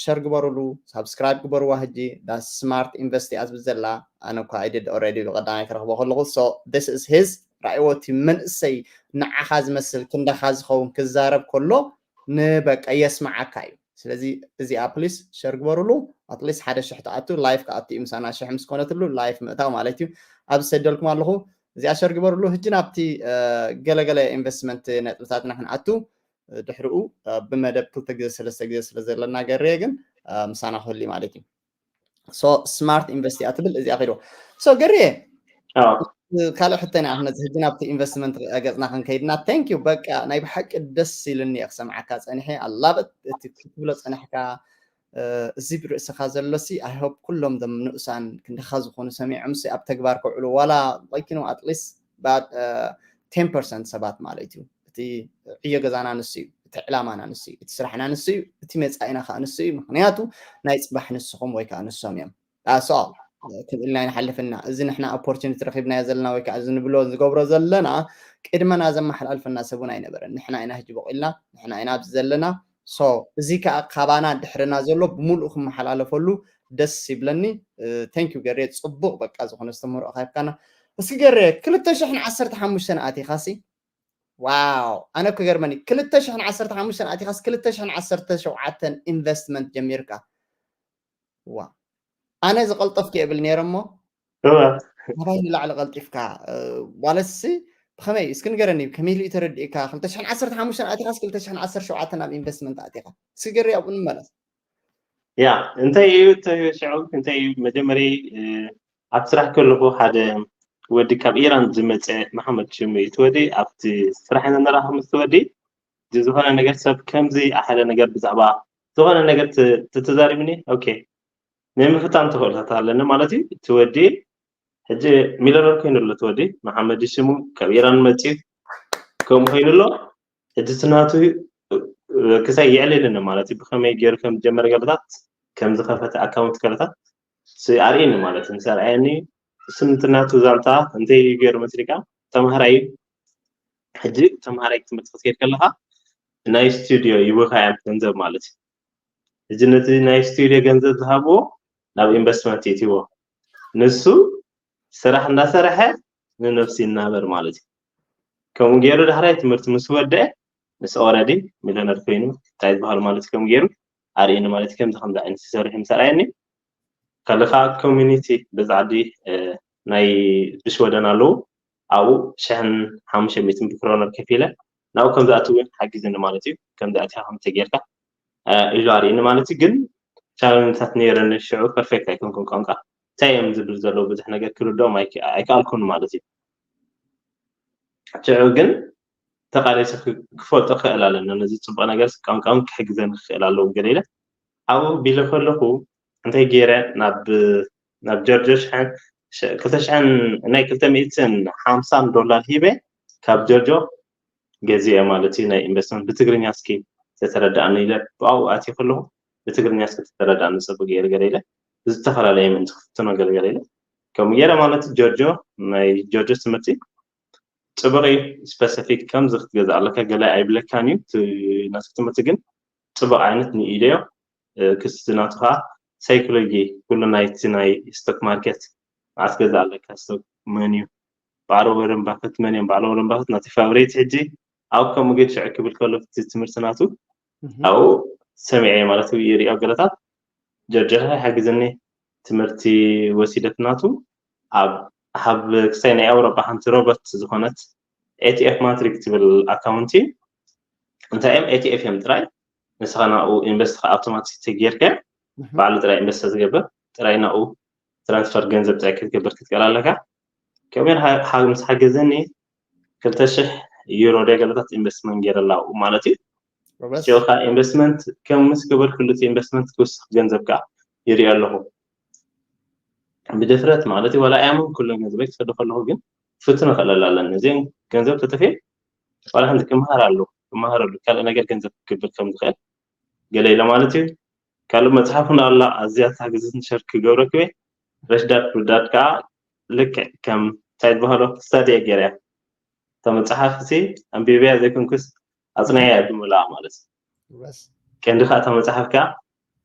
ሸር ግበሩሉ ሳብስክራይብ ግበርዋ ሕጂ ዳ smart invest እያ ዝብል ዘላ ኣነ እኳ I did already ብቀዳማይ ክረኽቦ ከለኹ so this is his ራእይዎ እቲ መንእሰይ ንዓኻ ዝመስል ክንዳኻ ዝኸውን ክዛረብ ከሎ ንበቃ የስምዓካ እዩ ስለዚ እዚኣ ፕሊስ ሸር ግበሩሉ ኣትሊስት ሓደ ሽሕ ተኣቱ ላይፍ ክኣቱ እዩ ምሳና ሽሕ ምስ ኮነትሉ ላይፍ ምእታው ማለት እዩ ኣብ ዝሰደልኩም ኣለኹ እዚኣ ሸር ግበሩሉ ህጂ ናብቲ ገለገለ ኢንቨስትመንት ነጥብታትና ክንኣቱ ድሕሪኡ ብመደብ ክልተ ግዜ ሰለስተ ግዜ ስለ ዘለና ገሬ ግን ምሳና ክህሉ ማለት እዩ so smart invest እያ ትብል እዚኣ ከይድዎ so ገሬ ካልእ ሕተና ኣነ ሕጂ ናብቲ ኢንቨስትመንት ገፅና ክንከይድና thank you በቃ ናይ ብሓቂ ደስ ኢልኒ እየ ክሰምዓካ ፀኒሐ ኣላበት እቲ ክትብሎ ፀናሕካ እዚ ብርእስኻ ዘሎሲ I hope ኩሎም ዞም ንኡሳን ክንድኻ ዝኾኑ ሰሚዖምሲ ኣብ ተግባር ከውዕሉ ዋላ like you know at least ten percent ሰባት ማለት እዩ እቲ ዕዮ ገዛና ንሱ እዩ እቲ ዕላማና ንሱ እዩ እቲ ስራሕና ንሱ እዩ እቲ መፃኢና ከዓ ንሱ እዩ ምክንያቱ ናይ ፅባሕ ንስኹም ወይ ከዓ ንሶም እዮም that's all ክብልና ይንሓልፍና እዚ ንሕና opportunity ረኺብናዮ ዘለና ወይ ከዓ እዚ ንብሎ ዝገብሮ ዘለና ቅድመና ዘመሓላልፈና ሰብን ኣይነበረን ንሕና ኢና ሕጂ በቂልና ንሕና ኢና ኣብዚ ዘለና so እዚ ከዓ ካባና ድሕርና ዘሎ ብምሉእ ክመሓላለፈሉ ደስ ይብለኒ thank you ገሬ ፅቡቅ በቃ ዝኾነ ዝተምህሮ ካይብካና እስኪ ገሬ ክልተ ሽሕን ዓሰርተ ሓሙሽተን ኣቲኻሲ ዋው ኣነ ክገርመኒ ክልተ ሽሕን ዓሰርተ ሓሙሽተን ኣቲኻስ ክልተ ሽሕን ዓሰርተ ሸውዓተን ኢንቨስትመንት ጀሚርካ ዋ ኣነ ዝቐልጠፍኪ የብል ነይረ እሞ ኣባይ ንላዕሊ ቀልጢፍካ ዋለሲ ብኸመይ እስኪ ንገረኒ ከመይ ኢሉ ተረዲእካ ክልተ ሽሕን ዓሰርተ ሓሙሽተን ኣቲኻስ ክልተ ሽሕን ዓሰርተ ሸውዓተን ኣብ ኢንቨስትመንት ኣቲኻ እስኪ ገሪ ኣብኡ ንመለስ ያ እንታይ እዩ ሽዑ እንታይ እዩ መጀመሪ ኣብ ስራሕ ከለኹ ሓደ ወዲ ካብ ኢራን ዝመፀ መሓመድ ሽሙ እዩ ትወዲ ኣብቲ ስራሕ ንራኸብ ምስ ትወዲ ዝኾነ ነገር ሰብ ከምዚ ኣሓለ ነገር ብዛዕባ ዝኾነ ነገር ትተዛሪብኒ ኦኬ ናይ ምፍታን ተኽእሎታት ኣለኒ ማለት እዩ እቲ ወዲ ሕጂ ሚለረር ኮይኑ ኣሎ እቲ ወዲ መሓመድ ሽሙ ካብ ኢራን መፅዩ ከምኡ ኮይኑ ኣሎ ሕጂ እቲ ናቱ ክሳይ የዕልልኒ ማለት እዩ ብከመይ ገይሩ ከም ዝጀመረ ገለታት ከም ዝኸፈተ ኣካውንት ገለታት ኣርእየኒ ማለት እዩ ምስ ኣርኣየኒ ስምቲ ናቱ ዛንታ እንታይ ገይሩ መስሊካ ተምሃራይ እዩ ሕጂ ተምሃራይ ትምህርቲ ክትከይድ ከለካ ናይ ስቱድዮ ይብካ እዮም ገንዘብ ማለት እዩ ሕጂ ነቲ ናይ ስቱድዮ ገንዘብ ዝሃብዎ ናብ ኢንቨስትመንት የእትዎ ንሱ ስራሕ እንዳሰረሐ ንነብሲ ይናበር ማለት እዩ ከምኡ ገይሩ ዳሕራይ ትምህርቲ ምስ ወደአ ምስ ኦረዲ ሚለነር ኮይኑ እንታይ ዝበሃል ማለት ከም ገይሩ ኣርእየኒ ማለት ከምዚ ከምዚ ዓይነት ዝሰርሕ ምስ ኣርኣየኒ ካልእ ከዓ ኮሚኒቲ በዚ ዓዲ ናይ ብሽወደን ኣለዉ ኣብኡ ሽሕን ሓሙሽተ ሚእትን ብክሮነር ከፊለ ናብኡ ከም ዝኣትው ሓጊዝኒ ማለት እዩ ከም ዝኣትያ ከም ተጌርካ ኢሉ ኣርእኒ ማለት እዩ ግን ቻለንጅታት ነይረኒ ሽዑ ፐርፌክት ኣይኮንኩን ቋንቋ እንታይ እዮም ዝብል ዘለዉ ብዙሕ ነገር ክርድኦም ኣይከኣልኩን ማለት እዩ ሽዑ ግን ተቃሊሰ ክፈልጦ ክእል ኣለኒ ነዚ ፅቡቅ ነገር ቋንቋውን ክሕግዘኒ ክክእል ኣለዎ ገለ ኢለ ኣብኡ ቢለ ከለኩ እንታይ ገይረ ናብ ናብ ጆርጆ ሽሐን ክልተ ሽሐን ናይ ክልተ ሚእትን ሓምሳን ዶላር ሂበ ካብ ጆርጆ ገዚአ ማለት እዩ ናይ ኢንቨስትመንት ብትግርኛ እስኪ ተተረዳእኒ ኢለ ብኣኡ ኣትየ ከለኩ ብትግርኛ እስኪ ተተረዳእኒ ፅቡቅ ገይረ ገለ ኢለ ዝተፈላለዩ ምእንቲ ክትፍትኖ ገለገለ ኢለ ከምኡ ገይረ ማለት ጆርጆ ናይ ጆርጆ ትምህርቲ ፅቡቅ እዩ ስፐሲፊክ ከምዚ ክትገዝእ ኣለካ ገለ ኣይብለካን እዩ ናትክ ትምህርቲ ግን ፅቡቅ ዓይነት ንኢደዮ ክስቲ ናቱ ከዓ ሳይኮሎጂ ኩሉ ናይቲ ናይ ስቶክ ማርኬት መዓስ ገዛ ኣለካ ስቶክ መን እዩ፣ በዓል ወረን ባፈት መን እዮም፣ በዓል ወረን ባፈት ናቲ ፋብሬት ሕጂ ኣብ ከምኡ ግን ሽዕ ክብል ከሎ እቲ ትምህርቲ ናቱ ኣብኡ ሰሚዐ ማለት እዩ። ይሪኦ ገለታት ጀርጀኻ ይሓግዘኒ ትምህርቲ ወሲደት ናቱ ኣብ ሃብ ክሳይ ናይ ኣውሮጳ ሓንቲ ሮቦት ዝኾነት ኤቲኤፍ ማትሪክ ትብል ኣካውንቲ እንታይ እዮም? ኤቲኤፍ እዮም ጥራይ። ንስኻ ናብኡ ኢንቨስት ኣውቶማቲክ ጌርካ ባዕሉ ጥራይ ኢንቨስት ዝገብር ጥራይ ናብኡ ትራንስፈር ገንዘብ ጥራይ ክትገብር ክትቀል ኣለካ። ከምኡ ምስ ሓገዘኒ ክልተ ሽሕ ዩሮ ደገለታት ኢንቨስትመንት ገይረላ ኣብኡ ማለት እዩ። እዚኦ ከዓ ኢንቨስትመንት ከም ምስ ገበርክሉ እቲ ኢንቨስትመንት ክውስኽ ገንዘብ ከዓ ይሪኦ ኣለኹ ብድፍረት ማለት እዩ። ዋላ ኣያምን ኩሉ ገንዘበይ ክሰዶ ከለኹ ግን ፍትን ክእለላ ኣለኒ። እዚ ገንዘብ ተተፌ ዋላ ሓንቲ ክመሃር ኣለኹ ክመሃረሉ ካልእ ነገር ገንዘብ ክገብር ከም ዝኽእል ገለ ኢለ ማለት እዩ። ካልእ መፅሓፍ እውን ኣላ ኣዝያ ታግዝትን ሸር ክገብረክቤ ረሽዳድ ዳድ ከዓ ልክዕ ከም እንታይ ዝበሃሎ ስታዲ ገይረ እያ። እታ መፅሓፍ እዚ ኣንቢብያ ዘይኮንኩስ ኣፅናያ ብምልኣ ማለት እዩ። ቀንዲ ከዓ እታ መፅሓፍ ከዓ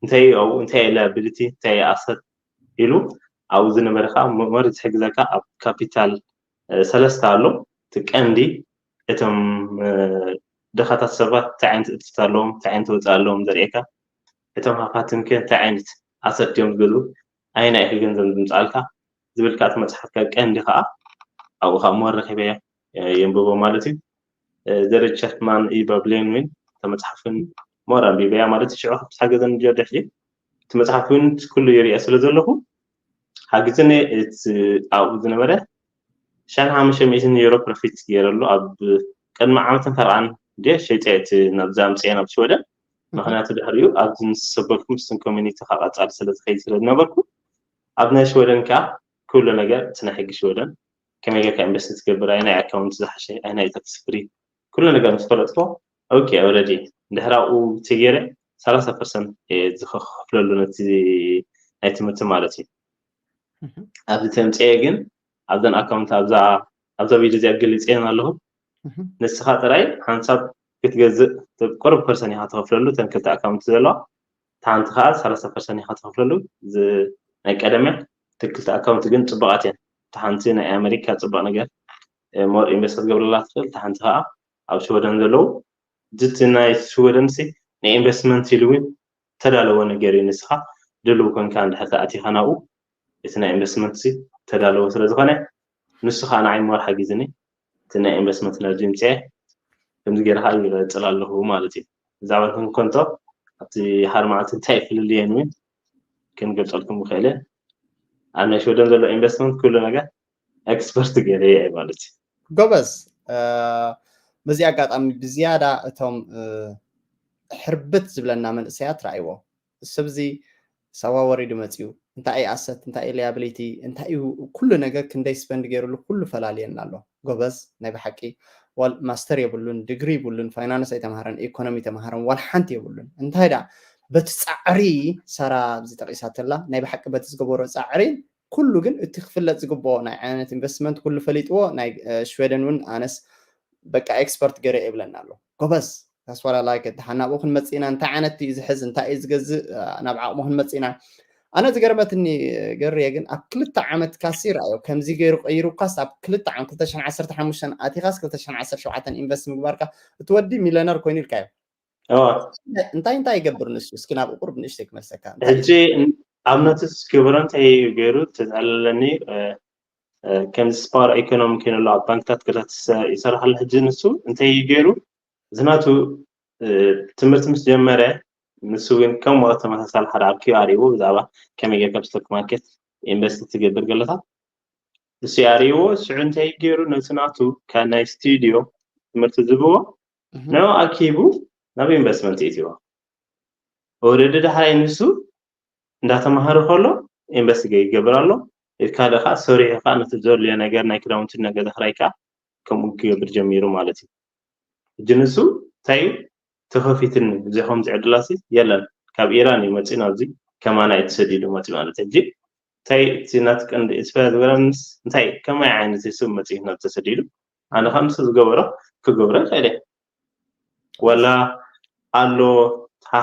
እንታይ እዩ ኣብኡ እንታይ እዩ ላያቢሊቲ እንታይ እዩ ኣሰት ኢሉ ኣብኡ ዝነበረ ከዓ መሪ ዝሕግዘካ ኣብ ካፒታል ሰለስተ ኣሎ። እቲ ቀንዲ እቶም ድኻታት ሰባት እንታይ ዓይነት እትፍት ኣለዎም እንታይ ዓይነት ወፃኢ ኣለዎም ዘርእካ እቶም ሃፋትም ከ እንታይ ዓይነት ኣሰት እዮም ዝገዝኡ ኣየናይ ኢኺ ገንዘብ ዝምፅኣልካ ዝብል ከዓ እቲ መፅሓፍ ቀንዲ ከዓ ኣብኡ ከዓ መረከበያ የንብቦ ማለት እዩ። ዘ ሪቸስት ማን ኢን ባቢሎን እውን ተመፅሓፍን ሞር ኣንቢበያ ማለት እዩ። ሽዑ ካብ ሓገዘን ጀርደ ሕጂ እቲ መፅሓፍ እውን ኩሉ ይሪኦ ስለ ዘለኹ ሓግዝኒ ኣብኡ ዝነበረ ሻን ሓሙሽተ ሚእትን ዩሮ ፕሮፊት ገይረሉ ኣብ ቅድሚ ዓመትን ፈርቓን ሸይጠ እቲ ናብዚ ኣምፅአ ናብ ሽወደን ምክንያቱ ድሕሪኡ ኣብዚ ምስ ሰበልኩም ስን ኮሚኒቲ ካብ ቀፃሊ ስለ ዝኸይድ ስለ ዝነበርኩ ኣብ ናይ ሽወደን ከዓ ኩሉ ነገር እቲ ናይ ሕጊ ሽወደን ከመይ ጌርካ ኢንቨስት ትገብር ኣይ ናይ ኣካውንት ዝሓሸ ኣይ ናይ ታክስ ፍሪ ኩሉ ነገር ምስ ፈለጥኮ ኦኬ ኦረዲ እንድሕር ኣብኡ ተገይረ ሰላሳ ፐርሰንት ዝኸፍለሉ ነቲ ናይ ትምህርቲ ማለት እዩ ኣብዚ ተምፅኤ ግን ኣብዘን ኣካውንት ኣብዛ ቪዲዮ እዚኣ ገሊፀን ኣለኹ ንስኻ ጥራይ ሓንሳብ ክትገዝእ ቁሩብ ፐርሰን ኢኻ ትኸፍለሉ እተን ክልተ ኣካውንት ዘለዋ እታ ሓንቲ ከዓ ሰላሳ ፐርሰንት ኢኻ ትኸፍለሉ ናይ ቀደምያ እቲ ክልተ ኣካውንት ግን ፅቡቃት እየን እታ ሓንቲ ናይ ኣሜሪካ ፅቡቅ ነገር ሞር ኢንቨስት ክትገብረላ ትኽእል እታ ሓንቲ ከዓ ኣብ ሽወደን ዘለዉ እቲ ናይ ሽወደን ሲ ናይ ኢንቨስትመንት ኢሉ እውን ተዳለወ ነገር እዩ ንስኻ ድልው ኮንካ እንድሕር ተኣቲኻ ናብኡ እቲ ናይ ኢንቨስትመንት ሲ ተዳለወ ስለ ዝኾነ ንሱ ከዓ ንዓይ ሞር ሓጊዝኒ እቲ ናይ ኢንቨስትመንት ነርጂ ምፅኤ ከምዚ ገይረ ከዓ ይቐፅል ኣለኹ ማለት እዩ ብዛዕባ ክንኮንቶ ኣብቲ ሓደ መዓልቲ እንታይ ፍልልየን እውን ክንገልፀልኩም ንኽእል ኣብ ናይ ሽወደን ዘሎ ኢንቨስትመንት ኩሉ ነገር ኤክስፐርት ገይረ እየ ማለት እዩ ጎበዝ በዚ ኣጋጣሚ ብዝያዳ እቶም ሕርብት ዝብለና መንእሰያት ረኣይዎ እሱ ብዚ ሰባ ወሪዱ መፅዩ እንታይ እዩ ኣሰት እንታይ እዩ ሊያብሊቲ እንታይ እዩ ኩሉ ነገር ክንደይ ስፐንድ ገይሩሉ ኩሉ ፈላልየና ኣሎ ጎበዝ ናይ ብሓቂ ማስተር የብሉን ዲግሪ ይብሉን ፋይናንስ ኣይተምሃረን ኢኮኖሚ ተምሃረን ዋላ ሓንቲ የብሉን እንታይ ዳ በቲ ፃዕሪ ሰራ ኣብዚ ጠቂሳተላ ናይ ብሓቂ በቲ ዝገበሮ ፃዕሪ ኩሉ ግን እቲ ክፍለጥ ዝግብኦ ናይ ዓይነት ኢንቨስትመንት ኩሉ ፈሊጥዎ ናይ ሽወደን እውን ኣነስ በቃ ኤክስፐርት ገረ የብለና ኣሎ ጎበዝ ታስዋላ ላይክ ድሓን ናብኡ ክንመፅእ ኢና እንታይ ዓይነት እዩ ዝሕዝ እንታይ እዩ ዝገዝእ ናብ ዓቕሙ ክንመፅእ ኢና ኣነ ዝገርመትኒ ገርየ ግን ኣብ ክልተ ዓመት ካሲ ረኣዮ ከምዚ ገይሩ ቀይሩካስ ኣብ ክልተ ዓመት ክልተ ሽሕን ዓሰርተ ሓሙሽተን ኣቲኻስ ክልተ ሽሕን ዓሰርተ ሸውዓተን ኢንቨስት ምግባርካ እቲ ወዲ ሚለነር ኮይኑ ኢልካዮ እንታይ እንታይ ይገብር ንሱ እስኪ ናብ ቁርብ ንእሽተይ ክመልሰካ ሕጂ ኣብ ነትስ ክብሮ እንታይ እዩ ገይሩ ተዝኣለለኒ ከምዚ ስፓር ኢኮኖሚ ከይነሎ ኣብ ባንክታት ክረትስ ይሰርሓሉ ሕጂ ንሱ እንታይ እዩ ገይሩ ዝናቱ ትምህርቲ ምስ ጀመረ ንሱ ግን ከም ወቅት ተመሳሳሊ ሓደ ኣብ ኪዩ ኣርእዎ ብዛዕባ ከመይ ጌርካ ስቶክ ማርኬት ኢንቨስት ትገብር ገለታት ንሱ ኣርእዎ ስዑ እንታይ ገይሩ ነቲ ናቱ ካብ ናይ ስቱዲዮ ትምህርቲ ዝብዎ ንዑ ኣኪቡ ናብ ኢንቨስትመንት ይእትዎ ኦረዲ ዳሕራይ ንሱ እንዳተማሃረ ከሎ ኢንቨስት ይገብር ኣሎ ካልእ ከዓ ሰሪሑ ከዓ ነቲ ዘድልዮ ነገር ናይ ክዳውንቲ ነገር ዳሕራይ ከዓ ከምኡ ክገብር ጀሚሩ ማለት እዩ ሕጂ ንሱ እንታይ እዩ ተኸፊትኒ እዚ ከምዚ ዕድላሲ የለን ካብ ኢራን እዩ መፂኡ ናብዚ ከማና እዩ ተሰዲዱ መፂኡ ማለት ሕጂ እንታይ እቲ ናቲ ቀንዲ ኢንስፓየር ዝገረምንስ እንታይ ከማይ ዓይነት ሰብ መፂኡ ናብ ተሰዲዱ ኣነ ከዓ ንሱ ዝገበሮ ክገብሮ ይኽእል እየ ወላ ኣሎ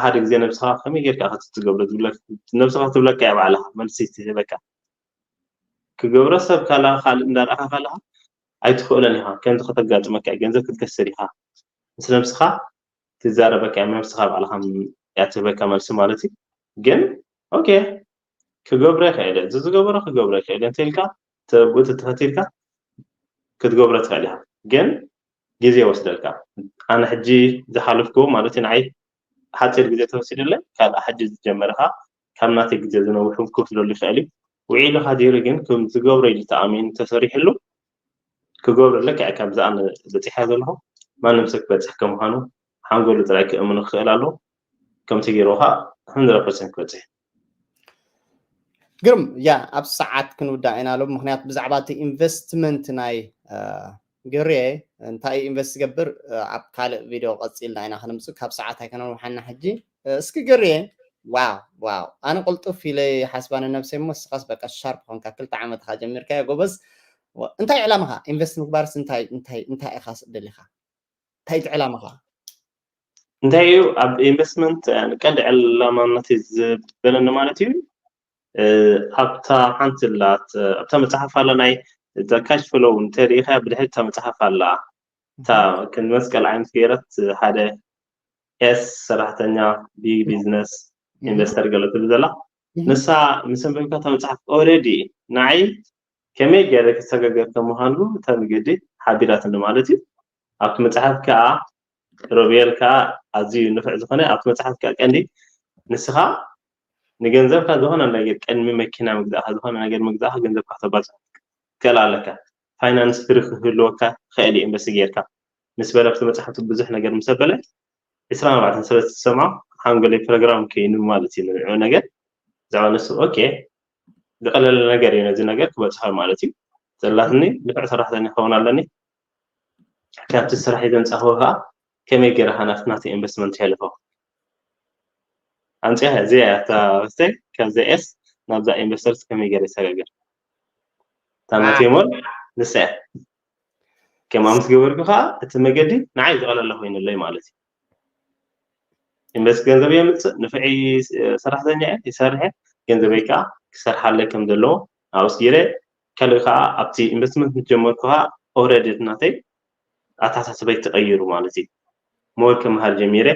ሓደ ግዜ ነብስኻ ከመይ ጌርካ ክትገብሮ ነብስኻ ትብለካ እያ ባዕልኻ መልሲ ትህበካ ክገብሮ ሰብ ካላ ካልእ እንዳረኣኻ ካለኻ ኣይትኽእሎን ኢኻ። ከምዚ ከተጋጥመካ እዩ፣ ገንዘብ ክትከስር ኢኻ። ምስ ነብስኻ ትዛረበካ እያ፣ ነብስኻ ባዕልኻ እያ ትህበካ መልሲ ማለት እዩ። ግን ኦኬ ክገብሮ ይኽእል እየ፣ እዚ ዝገበሮ ክገብሮ ይኽእል እየ እንተኢልካ ተብኡ ተተኸቲልካ ክትገብሮ ትኽእል ኢኻ። ግን ግዜ ይወስደልካ። ኣነ ሕጂ ዝሓለፍክዎ ማለት እዩ ንዓይ ሓፂር ግዜ ተወሲዱለይ፣ ካልእ ሕጂ ዝጀመርካ ካብ ናተይ ግዜ ዝነውሑ ክወስደሉ ይኽእል እዩ። ውዒሉ ሓዲሩ ግን ከም ዝገብሮ ኢሉ ተኣሚኑ ተሰሪሕሉ ክገብረለካ እየ። ካብዚ ኣነ በፂሐ ዘለኹ ማንም ሰብ ክበፅሕ ከም ምዃኑ ሓንጎሉ ጥራይ ክእምኑ ክኽእል ኣለዎ። ከምቲ ገይርዎ ከዓ hundred percent ክበፅሕ እዩ። ግርም ያ ኣብ ሰዓት ክንውዳእ ኢና ሎም ምክንያቱ ብዛዕባ እቲ ኢንቨስትመንት ናይ ገሬ እንታይ ኢንቨስት ዝገብር ኣብ ካልእ ቪድዮ ቀፂልና ኢና ክንምፅእ ካብ ሰዓት ኣይከነውሓና ሕጂ እስኪ ገሬ ዋው ዋው ኣነ ቅልጡፍ ኢለ ሓስባ ንነብሰይ እሞ እስኻስ በቃ ሻርፕ ኮንካ ክልተ ዓመትካ ጀሚርካዮ ጎበዝ እንታይ ዕላማኻ ኢንቨስት ምግባርስ እንታይ እንታይ እንታይ ኢኻ ደሊኻ እንታይ እቲ ዕላማኻ እንታይ እዩ ኣብ ኢንቨስትመንት ቀንዲ ዕላማነት ዝበለኒ ማለት እዩ ኣብታ ሓንቲ ላት ኣብታ መፅሓፍ ኣላ ናይ ካሽ ፍሎው እንተሪኢኻ ብድሕሪ እታ መፅሓፍ ኣላ እታ ክንመስቀል ዓይነት ገይረት ሓደ ኤስ ሰራሕተኛ ቢ ቢዝነስ ኢንቨስተር ገለ ትብል ዘላ ንሳ ምስ ኣንበብካ እታ መፅሓፍ ኦረዲ ንዓይ ከመይ ገይረ ክሰጋገር ከም ምዃኑ እታ መገዲ ሓቢራትኒ ማለት እዩ ኣብቲ መፅሓፍ ከዓ ሮቤል ከዓ ኣዝዩ ንፍዕ ዝኾነ ኣብቲ መፅሓፍ ከዓ ቀንዲ ንስኻ ንገንዘብካ ዝኾነ ነገር ቅድሚ መኪና ምግዛእካ ዝኾነ ነገር ምግዛእካ ገንዘብካ ተባፅሑ ትክእል ኣለካ ፋይናንስ ፍሪ ክህልወካ ክእል እዩ ኢንቨስት ጌርካ ምስ በለ ኣብቲ መፅሓፍቲ ብዙሕ ነገር ምስ ኣበለ ዕስራን ኣርባዕተን ስለ ዝሰምዖ ሓንጎለይ ፕሮግራም ከይኑ ማለት እዩ ንንዑ ነገር ብዛዕባ ንሱ ኦኬ ዝቐለለ ነገር እዩ ነዚ ነገር ክበፅሖ ማለት እዩ ዘላትኒ ንፍዕ ሰራሕተኛ ክኸውን ኣለኒ ካብቲ ስራሕ ዘምፃእክዎ ከዓ ከመይ ገይረ ከዓ ናብቲ ናተይ ኢንቨስትመንት የሕልፎ ኣምፅያ እዚኣ እያ እታ ስተይ ካብዛ ኤስ ናብዛ ኢንቨስተርስ ከመይ ገይረ ይሰጋገር እታ ናተይ ሞል ንሳ እያ ከምኣ ምስ ገበርኩ ከዓ እቲ መገዲ ንዓይ ዝቐለለ ኮይኑለይ ማለት እዩ ኢንቨስት ገንዘብ የምፅእ ንፍዒ ሰራሕተኛ እየ ይሰርሕ ገንዘበይ ከዓ ክሰርሓለይ ከም ዘለዎ ኣብስ ገይረ ካልእ ከዓ ኣብቲ ኢንቨስትመንት ምስ ጀመርኩ ከዓ ኦረዲ ናተይ ኣተሓሳስበይ ተቐይሩ ማለት እዩ ሞር ክመሃር ጀሚረ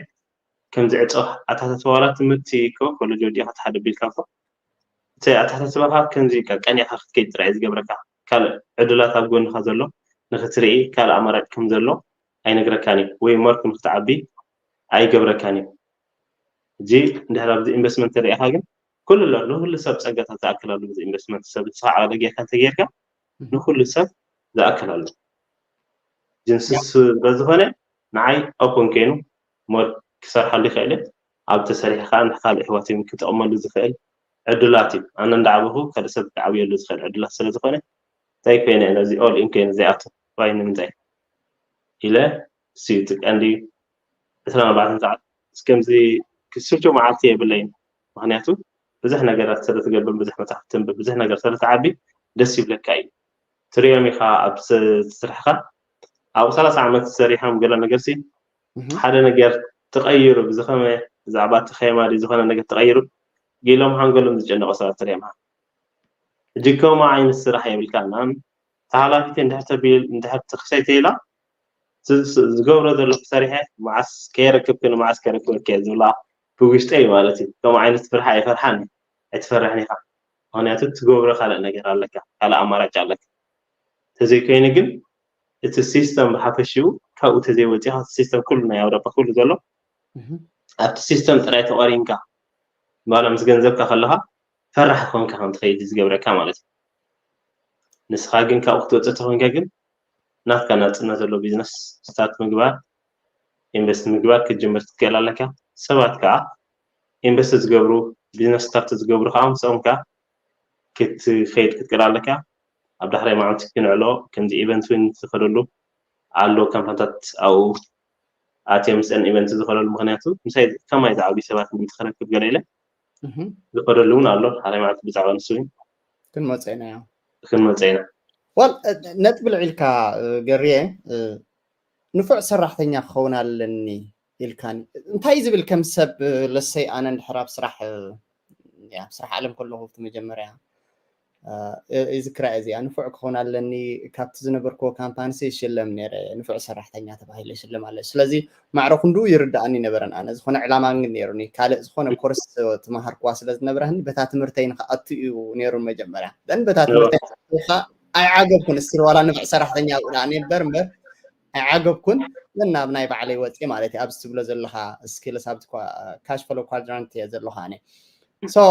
ከም ዝዕፀው ኣተሓሳስባ ዋላ ትምህርቲ እኮ ኮለጅ ወዲእካ ተሓደ ቢልካ እኮ እቲ ኣተሓሳስባኻ ከምዚ ቀኒዕካ ክትከይድ ጥራይ ዝገብረካ ካልእ ዕድላት ኣብ ጎንኻ ዘሎ ንክትርኢ ካልእ ኣማራጭ ከም ዘሎ ኣይነግረካን እዩ ወይ ሞር ክንክትዓቢ ኣይገብረካን እዩ እዚ እንድሕር ኣብዚ ኢንቨስትመንት ተሪኢኻ ግን ኩሉ ኣሎ ንኩሉ ሰብ ፀጋታት ዝኣክል ኣሎ እዚ ኢንቨስትመንት ሰብ ዝሰዓበ ጌርካ እንተጌርካ ንኩሉ ሰብ ዝኣክል ኣሎ ግን ስስ ስለዝኾነ ንዓይ ኦፕን ኮይኑ ሞር ክሰርሓሉ ይኽእል ኣብ ተሰሪሑ ከዓ ንካልእ ኣሕዋት ክጠቕመሉ ዝኽእል ዕድላት እዩ ኣነ እንዳዓበኹ ካልእ ሰብ ክዓብየሉ ዝኽእል ዕድላት ስለዝኾነ እንታይ ኮይነ ነዚ ኦል ኢን ኮይነ ዘይኣቱ ባይ ንምንታይ ኢለ እሱ እዩ እቲ ቀንዲ ዕስራን ኣርባዕተን ሰዓት እስከምዚ ክስልቹ መዓልቲ የብለይን ምክንያቱ ብዙሕ ነገራት ስለትገብር ብዙሕ መፅሓፍ ትንብብ ብዙሕ ነገር ስለትዓቢ ደስ ይብለካ እዩ ትሪኦም ኢኻ ኣብ ስራሕኻ ኣብ ሰላሳ ዓመት ሰሪሖም ገለ ነገር ሲ ሓደ ነገር ትቐይሩ ብዝኸመ ብዛዕባ እቲ ኸማ ዝኾነ ነገር ትቐይሩ ኢሎም ሃንገሎም ዝጨነቑ ሰባት ትሪኦም ኢኻ ሕጂ ከምኡ ዓይነት ስራሕ የብልካን ተሓላፊት እንድሕር ተቢል እንድሕር ትኽሰይ ተይላ ዝገብሮ ዘለኩ ሰሪሐ መዓስ ከየረክብክን መዓስ ከረክበክ እየ ዝብላ ብውሽጠይ ማለት እዩ ከምኡ ዓይነት ፍርሓ ኣይፈርሓን ኣይትፈርሕን ኢኻ ምክንያቱ ትገብሮ ካልእ ነገር ኣለካ ካልእ ኣማራጭ ኣለካ ተዘይኮይኑ ግን እቲ ሲስተም ብሓፈሽኡ ካብኡ ተዘይወፂኻ ሲስተም ኩሉ ናይ ኣውሮፓ ኩሉ ዘሎ ኣብቲ ሲስተም ጥራይ ተቆሪንካ ባላ ምስ ገንዘብካ ከለካ ፈራሕ ኮንካ ከም ትኸይድ ዝገብረካ ማለት እዩ ንስኻ ግን ካብኡ ክትወፅእ ተኮንካ ግን ናትካ ናፅነት ዘሎ ቢዝነስ ስታርት ምግባር ኢንቨስት ምግባር ክትጅምር ትክእል ኣለካ ሰባት ከዓ ኢንቨስት ዝገብሩ ቢዝነስ ስታርት ዝገብሩ ከዓ ምስኦም ከዓ ክትኸይድ ክትክእል ኣለካ ኣብ ዳሕራይ መዓልቲ ክንዕሎ ከምዚ ኢቨንት እውን ዝኸደሉ ኣሎ ካምፓንታት ኣብኡ ኣትዮም ምስአን ኢቨንት ዝኸደሉ ምክንያቱ ምሳይ ከማይ ዝዓብዩ ሰባት ምእንቲ ክረክብ ገለ ኢለ ዝኸደሉ እውን ኣሎ ሓደ መዓልቲ ብዛዕባ ንሱ እውን ክንመፀ ኢና ዮ ክንመፀ ኢና ዋል ነጥቢ ልዒልካ ገርየ ንፉዕ ሰራሕተኛ ክኸውን ኣለኒ ኢልካኒ እንታይ ዝብል ከም ሰብ ለሰይ ኣነ እንድሕር ኣብ ስራሕ ኣብ ስራሕ ዓለም ከለኹ እቲ መጀመርያ ይዝክራ እዚኣ። ንፉዕ ክኸውን ኣለኒ፣ ካብቲ ዝነበርክዎ ካምፓኒስ ይሽለም ነይረ፣ ንፉዕ ሰራሕተኛ ተባሂለ ይሽለም ኣለ። ስለዚ ማዕረ ክንድኡ ይርዳእኒ ነበረን። ኣነ ዝኾነ ዕላማ ግን ነይሩኒ፣ ካልእ ዝኾነ ኮርስ ተማሃርክዋ ስለ ዝነበረኒ በታ ትምህርተይ ንክኣቱ እዩ ነይሩ መጀመርያ። ን በታ ትምህርተይ ኣይዓገብኩን። እስቲል ዋላ ንፉዕ ሰራሕተኛ ኣብኡ ደኣ ነበር እምበር ኣይዓገብኩን። ግን ናብ ናይ ባዕለይ ወፂ ማለት እዩ። ኣብዚ ትብሎ ዘለካ ስኪልስ ኣብቲ ካሽ ፍሎ ኳድራንት እየ ዘለኹ ኣነ። So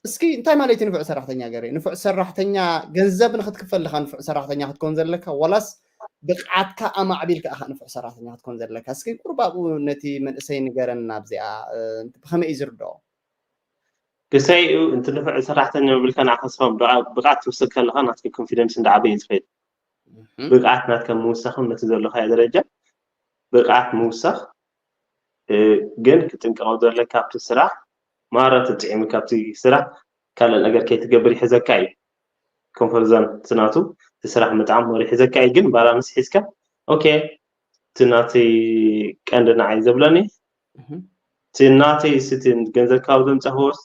እስኪ እንታይ ማለት እዩ ንፉዕ ሰራሕተኛ ገሬ? ንፉዕ ሰራሕተኛ ገንዘብ ንክትክፈል ዲኻ ንፉዕ ሰራሕተኛ ክትከውን ዘለካ፣ ዋላስ ብቕዓትካ ኣማዕቢልካ ኢኻ ንፉዕ ሰራሕተኛ ክትከውን ዘለካ? እስኪ ቁርብ ኣብኡ ነቲ መንእሰይ ንገረና። ኣብዚኣ ብኸመይ እዩ ዝርድኦ? ክሳይኡ እንት ንፉዕ ሰራሕተኛ ምብልካ ንዓኻ ስኻ ብቕዓት ትውስኽ ከለኻ ናትካ ኮንፊደንስ እንዳዓበየ እዩ ዝኸይድ። ብቕዓት ናትካ ምውሳኽን ነቲ ዘለኻዮ ደረጃ ብቕዓት ምውሳኽ፣ ግን ክትጥንቀቕ ዘለካ ኣብቲ ስራሕ ማራ ተጥዒሙ ካብቲ ስራሕ ካልእ ነገር ከይትገብር ይሕዘካ እዩ። ኮንፈርት ዞን እቲ ናቱ እቲ ስራሕ ምጥዓም ወር ይሕዘካ እዩ። ግን ባላንስ ሒዝካ ኦኬ፣ እቲ ናተይ ቀንዲ ንዓይ ዘብለኒ እቲ ናተይ ስቲ ገንዘብ ካብ ዘምፀኽዎስ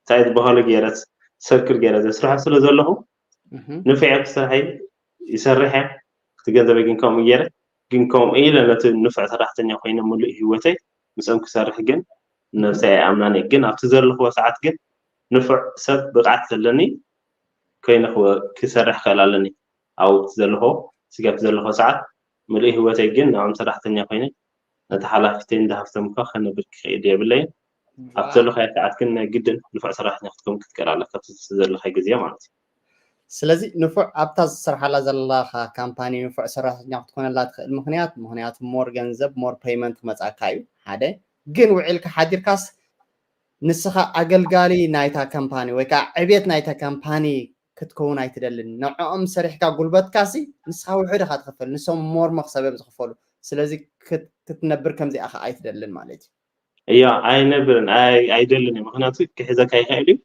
እንታይ ዝበሃሉ ገይረስ ሰርክል ገይረ ዘስርሖ ስለ ዘለኹ ንፍዕ ኣብቲ ስራሐይ ይሰርሕ እየ። እቲ ገንዘበይ ግን ከምኡ ገይረ ግን ከምኡ ኢለ ነቲ ንፉዕ ሰራሕተኛ ኮይነ ሙሉእ ህይወተይ ምስኦም ክሰርሕ ግን ነብሰይ ኣይኣምናን እየ። ግን ኣብቲ ዘለኽዎ ሰዓት ግን ንፉዕ ሰብ ብቕዓት ዘለኒ ኮይነ ክሰርሕ ክእል ኣለኒ። ኣብኡ ዘለኹ ስጋብ ዘለኹ ሰዓት ምሉእ ህይወተይ ግን ንዕኦም ሰራሕተኛ ኮይነ ነቲ ሓላፊተይ እንዳ ሃፍቶም እኳ ከነብር ክኽእል የብለይን። ኣብቲ ዘለኻዮ ሰዓት ግን ናይ ግድን ንፉዕ ሰራሕተኛ ክትከውን ክትክእል ኣለካ ኣብቲ ዘለኻዮ ግዜ ማለት እዩ። ስለዚ ንፉዕ ኣብታ ዝሰርሓላ ዘለኻ ካምፓኒ ንፉዕ ሰራሕተኛ ክትኮነላ ትኽእል ምኽንያት ምኽንያቱ ሞር ገንዘብ ሞር ፔይመንት ክመፃካ እዩ ሓደ። ግን ውዒልካ ሓዲርካስ ንስኻ ኣገልጋሊ ናይታ ካምፓኒ ወይ ከዓ ዕቤት ናይታ ካምፓኒ ክትከውን ኣይትደልን። ንዕኦም ሰሪሕካ ጉልበትካ ሲ ንስኻ ውሑድ ኢኻ ትኽፈል፣ ንሶም ሞር መኽሰብ እዮም ዝኽፈሉ። ስለዚ ክትነብር ከምዚኣ ኸዓ ኣይትደልን ማለት እዩ። እያ ኣይነብርን ኣይደልን እዩ። ምክንያቱ ክሕዘካ ይኽእል እዩ።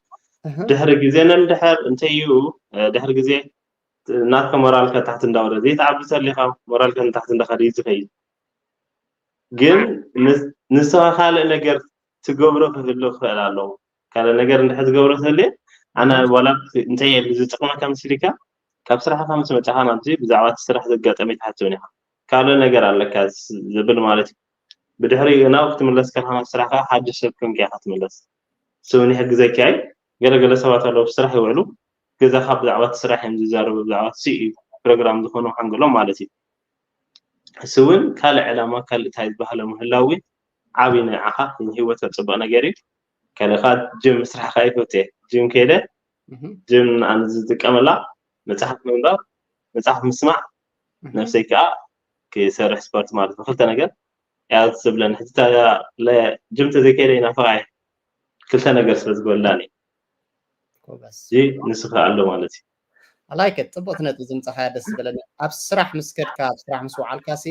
ድሕሪ ግዜ ነንድሕር እንተይኡ ድሕሪ ግዜ ናትካ ሞራልካ ታሕቲ እንዳወረደ ዘይትዓቢ ተሊካ ሞራልካ ንታሕቲ እንዳኸደ እዩ ዝኸይድ። ግን ንስኻ ካልእ ነገር ትገብሮ ክህሉ ክኽእል ኣለዎ። ካልእ ነገር እንድሕር ትገብሮ ተልየ ኣነ ዋላ እንታይ የሉ ዝጥቕመካ መሲልካ ካብ ስራሕካ ምስ መጻኻ ናብዚ ብዛዕባ እቲ ስራሕ ዘጋጠመ ይትሓትውን ኢኻ። ካልእ ነገር ኣለካ ዝብል ማለት እዩ። ብድሕሪኡ ናብ ክትምለስ ከለካ ናብ ስራሕካ ሓድሽ ሰብ ኮንካ ኢኻ ትምለስ። ስውን ይሕግዘካ እዩ። ገለገለ ሰባት ኣለዉ ስራሕ ይውዕሉ ገዛኻ ብዛዕባ እቲ ስራሕ እዮም ዝዛረቡ ብዛዕባ እቲ እዩ ፕሮግራም ዝኾኑ ሓንገሎም ማለት እዩ። እሱ እውን ካልእ ዕላማ ካልእ እንታይ ዝበሃለ ምህላው እውን ዓብዪ ንዓኻ ንህይወት ዘፅብቕ ነገር እዩ። ካልእ ከዓ ጅም ምስራሕ ከዓ ይፈቱ እየ። ጅም ከይደ ጅም ኣነ ዝጥቀመላ መፅሓፍ ምንባብ፣ መፅሓፍ ምስማዕ፣ ነብሰይ ከዓ ክሰርሕ ስፖርት ማለት ነው። ክልተ ነገር እያ ዝብለኒ። ሕጂ ጅም ተዘይከይደ ይናፍቓ እየ ክልተ ነገር ስለ ዝጎላኒ። እዚ ንስኻ ኣሎ ማለት እዩ። ኣላይከ ፅቡቅ ነጥቢ ዝምፃኻያ ደስ ዝበለኒ ኣብ ስራሕ ምስ ከድካ ኣብ ስራሕ ምስ ወዓልካ ሲ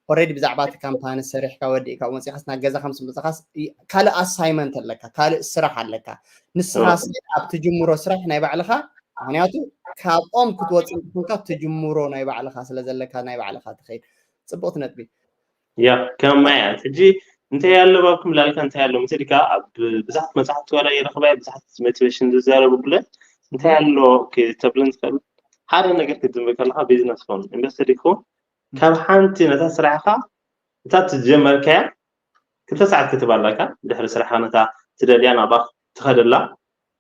ኦሬዲ ብዛዕባ እቲ ካምፓኒ ሰሪሕካ ወዲእካ መፂኻስ ናብ ገዛኻ ምስ መፅኻስ ካልእ ኣሳይመንት ኣለካ ካልእ ስራሕ ኣለካ ንስኻ ኣብ ትጅምሮ ስራሕ ናይ ባዕልኻ ምክንያቱ ካብኦም ክትወፅእ እንትኮንካ ትጅምሮ ናይ ባዕልኻ ስለ ዘለካ ናይ ባዕልኻ ትኸይድ ፅቡቅ ነጥቢ ያ ከማይ እያ ሕጂ እንታይ ኣሎ ባብኩም ላልካ እንታይ ኣሎ ምስልካ ኣብ ብዙሓት መፅሓፍቲ ዋላ ይረኽባ ብዙሓት ሞቲቬሽን ዝዛረቡ ብለ እንታይ ኣሎ ተብልን ዝኽእል ሓደ ነገር ክትዝምር ከለካ ቢዝነስ ኮን ኢንቨስተር ይኮን ካብ ሓንቲ ነታ ስራሕካ እታ ትጀመርካያ ክልተ ሰዓት ክትባ ኣለካ ድሕሪ ስራሕካ ነታ ትደልያ ናባ ትኸደላ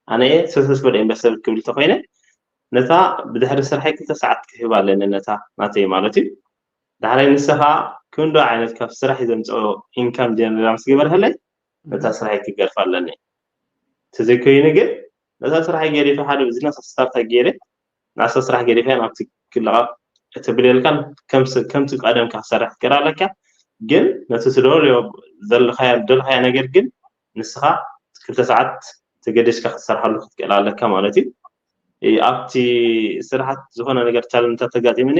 ኣነ ሰክሰስፉል ኢንቨስተር ክብል ተኮይነ ነታ ብድሕሪ ስራሐይ ክልተ ሰዓት ክህብ ኣለኒ ነታ ናተይ ማለት እዩ ዳሕራይ ንስኻ ክንዶ ዓይነት ካብ ስራሕ ዘምፅኦ ኢንካም ጀነሬት ምስ ገበርህለይ ነታ ስራሐይ ክገድፋ ኣለኒ ተዘይኮይኑ ግን ነታ ስራሐይ ገዲፈ ሓደ ቢዝነስ ስታርት ገይረ ንኣስታ ስራሕ ገዲፈ ናብቲ ክለቐቕ ተብለልካን ከምቲ ቀደም ካብ ሰራሕ ክትቀር ኣለካ ግን ነቲ ትደልዮ ዘለኻዮ ደልኻዮ ነገር ግን ንስኻ ክልተ ሰዓት ተገደስካ ክትሰርሓሉ ክትክእል ኣለካ ማለት እዩ ኣብቲ ስራሓት ዝኾነ ነገር ቻለንጅ ተጋጢምኒ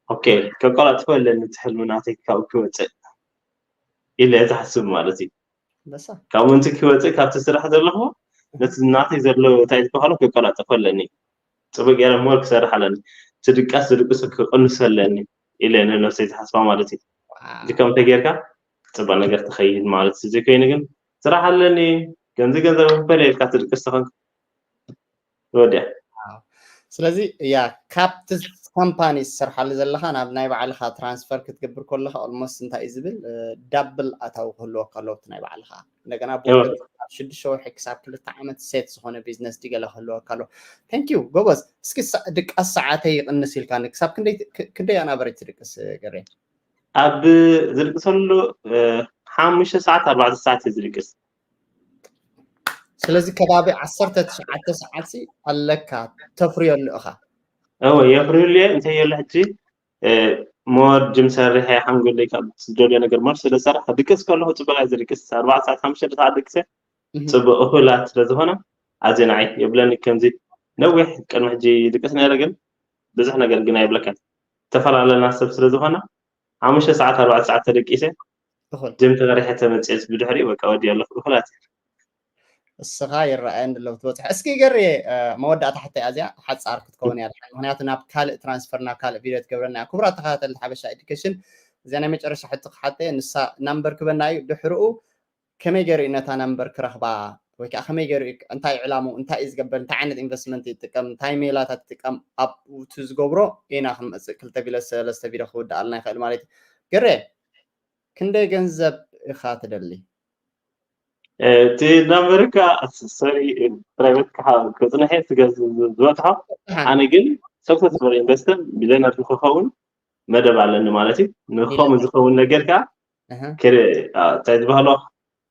ኦኬ ከቆላጥፎ ኣለኒ እቲ ሕልሚ ናተይ ካብኡ ክወፅእ ኢለ ዝሓስብ ማለት እዩ ካብ ምንቲ ክወፅእ ካብቲ ስራሕ ዘለኹ ነቲ ናተይ ዘሎ እንታይ ዝበሃሎ ከቆላጥፎ ኣለኒ ፅቡቅ ገይረ ሞር ክሰርሕ ኣለኒ እቲ ድቃስ ዝድቅሱ ክቅንሱ ኣለኒ ኢለ ንነብሰይ ዝሓስባ ማለት እዩ እዚ ከም ተጌርካ ፅቡቅ ነገር ትኸይድ ማለት እዩ ዘይኮይኑ ግን ስራሕ ኣለኒ ገንዚ ገንዘብ ክፈለ ኢልካ ትድቅስ ተኾንክ ወዲያ ስለዚ እያ ካብቲ ካምፓኒ ዝሰርሓሉ ዘለካ ናብ ናይ ባዕልካ ትራንስፈር ክትገብር ከለካ ኦልሞስት እንታይ እዩ ዝብል ዳብል ኣታዊ ክህልወካ ኣለዎ ኣብቲ ናይ ባዕልካ። እንደገና ብወገን ኣብ ሽዱሽተ ወርሒ ክሳብ ክልተ ዓመት ሴት ዝኮነ ቢዝነስ ድገለ ክህልወካ ኣለዎ። Thank you ጎበዝ። እስኪ ድቃስ ሰዓተይ ይቅንስ ኢልካኒ ክሳብ ክንደይ ኣናበረች ትድቅስ ገሬ? ኣብ ዝድቅሰሉ ሓሙሽተ ሰዓት ኣርባዕተ ሰዓት እዩ ዝድቅስ። ስለዚ ከባቢ ዓሰርተ ትሽዓተ ሰዓት ኣለካ ተፍርየሉ ኢኻ። እወ የፍርየሉ እየ። እንታይ የለ ሕጂ ሞር ጅም ሰሪሐ ሓንጎለይ ካብ ዝደልዮ ነገር ሞር ስለ ሰራሕ ድቅስ ከለኹ ፅቡቅ እየ ዝድቅስ። ኣርባዕተ ሰዓት ሓሙሽተ ሰዓት ድቅሰ ፅቡቅ እኹላት ስለ ዝኾነ ኣዝየ ንዓይ የብለኒ። ከምዚ ነዊሕ ቅድሚ ሕጂ ድቅስ ነይረ ግን ብዙሕ ነገር ግን ኣይብለካን። ዝተፈላለና ሰብ ስለ ዝኾነ ሓሙሽተ ሰዓት ኣርባዕተ ሰዓት ተደቂሰ ጅም ተገሪሐ ተመፅኤ ብድሕሪኡ በቃ ወዲእ ኣለኹ እኹላት። እስኻ ይረኣየኒ ኣለዉ ትበፅሐ። እስኪ ገሬ መወዳእታ ሕቶ እያ እዚኣ ሓፃር ክትከውን እያ ድሓን፣ ምክንያቱ ናብ ካልእ ትራንስፈር ናብ ካልእ ቪድዮ ትገብረና እያ። ክቡራት ተኸታተልቲ ሓበሻ ኤዱኬሽን እዚኣ ናይ መጨረሻ ሕቶ ክሓተ ንሳ ናምበር ክበና እዩ። ድሕርኡ ከመይ ገይሩ እዩ ነታ ናምበር ክረኽባ ወይ ከዓ ከመይ ገይሩ እንታይ ዕላሙ እንታይ እዩ ዝገብር እንታይ ዓይነት ኢንቨስትመንት ይጥቀም እንታይ ሜላታት ይጥቀም ኣብቲ ዝገብሮ ኢና ክንመፅእ ክልተ ቪድዮ ሰለስተ ቪድዮ ክውድኣልና ይኽእል ማለት እዩ። ገሬ ክንደይ ገንዘብ ኢኻ ትደሊ? እቲ ናምበርካ ሰሪ ፕራይቬት ክፅንሐ ዝበፅሖ ኣነ ግን ሰክሰስፉል ኢንቨስተር ሚሊዮነር ንክኸውን መደብ ኣለኒ ማለት እዩ። ንከምኡ ዝኸውን ነገር ከዓ እንታይ ዝበሃሎ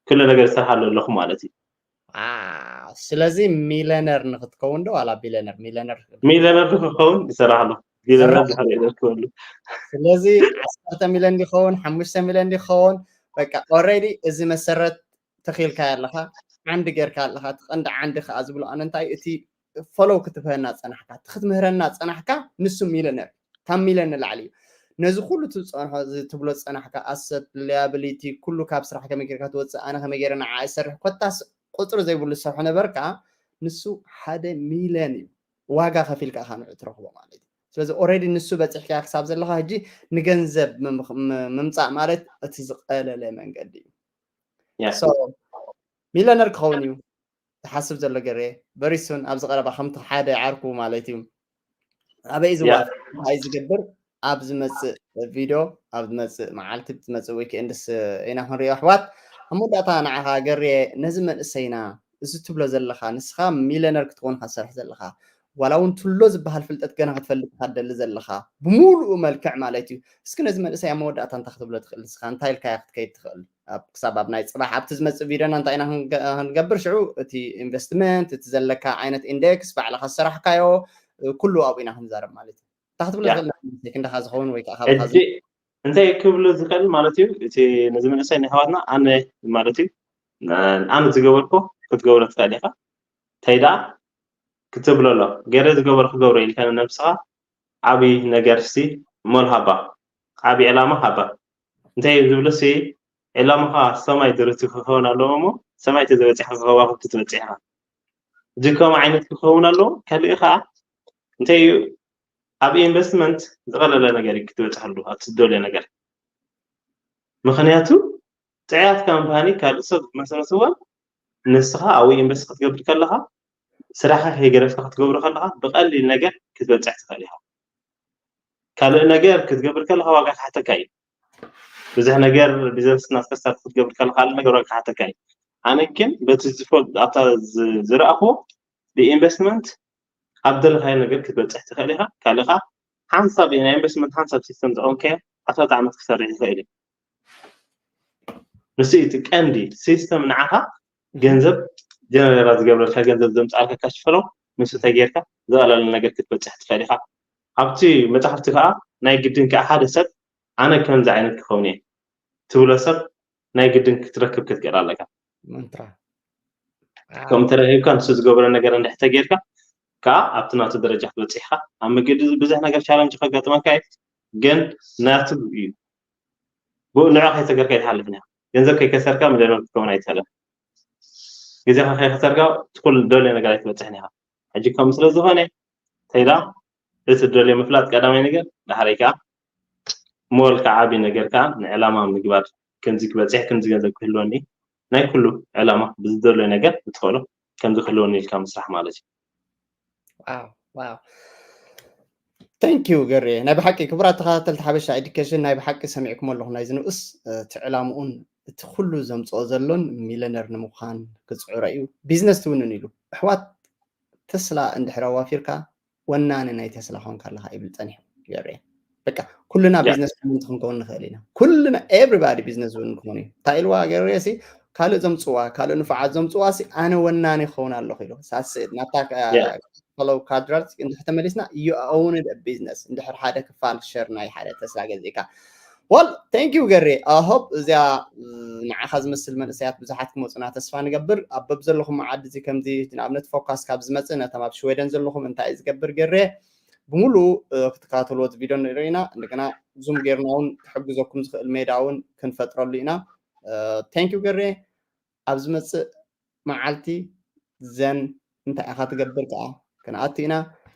ኩሉ ነገር ዝሰርሓሉ ኣለኹ ማለት እዩ። ስለዚ ሚለነር ንክትከውን ዶ ዋላ ቢለነር? ሚለነር ሚለነር ንክኸውን ይሰራሕ ኣለኹ። ቢለነር ዝሓደ ክበሉ ስለዚ ዓሰርተ ሚሊዮን ዲኸውን ሓሙሽተ ሚሊዮን ዲኸውን በቃ ኦልሬዲ እዚ መሰረት ተኺልካ ኣለኻ። ዓንዲ ጌርካ ኣለኻ። እቲ ቀንዲ ዓንዲ ከዓ ዝብሎ ኣነ እንታይ እቲ ፎሎው ክትብህና ፀናሕካ እቲ ክትምህረና ፀናሕካ ንሱ ሚለነር ካብ ሚለን ንላዕሊ እዩ። ነዚ ኩሉ ትፀንሖ ትብሎ ዝፀናሕካ ኣሰት ሊያብሊቲ ኩሉ ካብ ስራሕ ከመይ ጌርካ ትወፅእ ኣነ ከመይ ገይረ ንዓ ይሰርሕ ኮታስ ቁፅሪ ዘይብሉ ዝሰርሖ ነበርካ ንሱ ሓደ ሚለን እዩ። ዋጋ ከፊልካ ኢኻ ንዑ ትረኽቦ ማለት እዩ። ስለዚ ኦረዲ ንሱ በፂሕካ ክሳብ ዘለካ ሕጂ ንገንዘብ ምምፃእ ማለት እቲ ዝቀለለ መንገዲ እዩ። ሚለነር ክኸውን እዩ ዝሓስብ ዘሎ ገሬ በሪሱን ኣብዚ ቀረባ ከምቲ ሓደ ዓርኩ ማለት እዩ። ኣበይ ዝዋፍ እንታይ ዝገብር ኣብ ዝመፅእ ቪድዮ ኣብ ዝመፅእ መዓልቲ ዝመፅእ ዊክኤንድስ ኢና ክንሪኦ ኣሕዋት። ኣብ መወዳእታ ንዓኻ ገሬ ነዚ መንእሰይና እዚ ትብሎ ዘለኻ ንስኻ ሚለነር ክትኾንካ ዝሰርሕ ዘለኻ ዋላ እውን ትሎ ዝበሃል ፍልጠት ገና ክትፈልጥካ ደሊ ዘለኻ ብሙሉኡ መልክዕ ማለት እዩ። እስኪ ነዚ መንእሰይ ኣብ መወዳእታ እንታይ ክትብሎ ትኽእል ንስኻ እንታይ ኢልካያ ክትከይድ ትኽእል? ክሳብ ኣብ ናይ ፅባሕ ኣብቲ ዝመፅእ ቪድዮና እንታይ ኢና ክንገብር ሽዑ እቲ ኢንቨስትመንት እቲ ዘለካ ዓይነት ኢንዴክስ ባዕልካ ዝሰራሕካዮ ኩሉ ኣብኡ ኢና ክንዛረብ ማለት እዩ። እንታይ ክትብሎ ትኽእል ንመንእሰይ ክንድኻ ዝኸውን ወይ ከዓ ካብካ እንታይ ክብሉ ዝኽእል ማለት እዩ እቲ ነዚ መንእሰይ ንኣሕዋትና ኣነ ማለት እዩ ኣነ ዝገበርኮ ክትገብሮ ትኽእል ኢኻ እንታይ ደኣ ክትብሎ ኣሎ ገይረ ዝገበሮ ክገብሮ ኢልካ ንነብስኻ ዓብዪ ነገር ሲ ሞል ሃባ ዓብዪ ዕላማ ሃባ እንታይ እዩ ዝብሉ ሲ ዕላማኻ ሰማይ ድርቲ ክኸውን ኣለዎ እሞ ሰማይ ተዘበፂሕካ ከዋኽብቲ ትበፅሕ ኢኻ እዚ ከም ዓይነት ክኸውን ኣለዎ ካልእ ከዓ እንታይ እዩ ኣብ ኢንቨስትመንት ዝቐለለ ነገር እዩ ክትበፅሐሉ ኣብቲ ዝደልዮ ነገር ምክንያቱ ጥዕያት ካምፓኒ ካልእ ሰብ ዝመሰረትዎን ንስኻ ኣብኡ ኢንቨስት ክትገብር ከለኻ ስራሕካ ከይገደፍካ ክትገብሮ ከለኻ ብቐሊል ነገር ክትበፅሕ ትኽእል ኢኻ ካልእ ነገር ክትገብር ከለኻ ዋጋ ክሓተካ እዩ ብዙሕ ነገር ቢዝነስ እናስከሰርት ክትገብር ከለኻ ካልእ ነገር ዋጋ ክሓተካ እዩ ኣነ ግን በቲ ዝፈልጥ ኣብታ ዝረኣኽዎ ብኢንቨስትመንት ኣብ ደለኻዮ ነገር ክትበፅሕ ትኽእል ኢኻ ካልእኻ ሓንሳብ ናይ ኢንቨስትመንት ሓንሳብ ሲስተም ዘቐምካዮ ኣስራተ ዓመት ክሰርሕ ይኽእል እዩ ንሱ እቲ ቀንዲ ሲስተም ንዓኻ ገንዘብ ጀነሬራ ዝገብረልካ ገንዘብ ዘምፃልካ ካሽፍሎ ንሱ ተጌርካ ዝቐለለ ነገር ክትበፅሕ ትኽእል ኢኻ ኣብቲ መፅሓፍቲ ከዓ ናይ ግድን ከዓ ሓደ ሰብ ኣነ ከምዚ ዓይነት ክኸውን እየ ትብሎ ሰብ ናይ ግድን ክትረክብ ክትክእል ኣለካ መንትራ ከም ተረኺብካ ንሱ ዝገብሮ ነገር እንድሕር ተጌርካ ከዓ ኣብቲ ናቱ ደረጃ ክትበፅሕ ኢኻ ኣብ መገዲ ብዙሕ ነገር ቻለንጅ ከጋጥመካ እዩ ግን ናቱ እዩ ብኡ ንዑ ከይሰገርካ ይትሓልፍ ኒኻ ገንዘብ ከይከሰርካ ሚልዮነር ክትከውን ኣይትኽእልን ግዜኻ ከይከሰርካ ትኩል ደልዮ ነገር ኣይትበፅሕን ኢኻ ሕጂ ከም ስለ ዝኾነ ተይዳ እቲ ደልዮ ምፍላጥ ቀዳማይ ነገር ዳሕረይ ከዓ ሞል ከዓ ዓቢ ነገር ከዓ ንዕላማ ምግባር ከምዚ ክበፅሕ ከምዚ ገንዘብ ክህልወኒ ናይ ኩሉ ዕላማ ብዝደልዮ ነገር ብትኽእሎ ከምዚ ክህልወኒ ኢልካ ምስራሕ ማለት እዩ Wow. Thank you ገሬ። ናይ ብሓቂ ክቡራት ተኸታተልቲ ሓበሻ ኤዱኬሽን፣ ናይ ብሓቂ ሰሚዕኩም ኣለኹ ናይዚ ንኡስ እቲ ዕላምኡን እቲ ኩሉ ዘምፅኦ ዘሎን ሚለነር ንምዃን ክፅዕሮ እዩ። ቢዝነስ ትውንን ኢሉ ኣሕዋት፣ ተስላ እንድሕር ኣዋፊርካ ወናኒ ናይ ተስላ ኮንካ ኣለካ ይብል ፀኒሑ ገሬ። በቃ ኩልና ቢዝነስ ውንን ክንከውን ንኽእል ኢና። ኩልና everybody ቢዝነስ ውንን ክኾኑ እዩ። እንታይ ኢልዋ ገሬ ሲ ካልእ ዘምፅዋ ካልእ ንፉዓት ዘምፅዋ ሲ ኣነ ወናኒ ክኸውን ኣለኹ ኢሉ ሳስት ናታ fellow cadres እንድሕር ተመሊስና you own a business እንድሕር ሓደ ክፋል ሸር ናይ ሓደ ተስላ ገዚእካ well thank you ገሬ። I hope እዚኣ ንዓኻ ዝመስል መንእሰያት ብዙሓት ክመፁና ተስፋ ንገብር። ኣብ በብ ዘለኹም ዓዲ እዚ ከምዚ ንኣብነት ፎካስ ካብ ዝመፅእ ነቶም ኣብ ሽወደን ዘለኹም እንታይ እዩ ዝገብር ገሬ ብምሉኡ ክትከታተልዎ እዚ ቪድዮ ንርኢ ኢና። እንደገና ዙም ጌርና እውን ክሕግዘኩም ዝኽእል ሜዳ እውን ክንፈጥረሉ ኢና። Thank you ገሬ። ኣብ ዝመፅእ መዓልቲ ዘን እንታይ ኢኻ ትገብር ከዓ ክንኣቱ ኢና።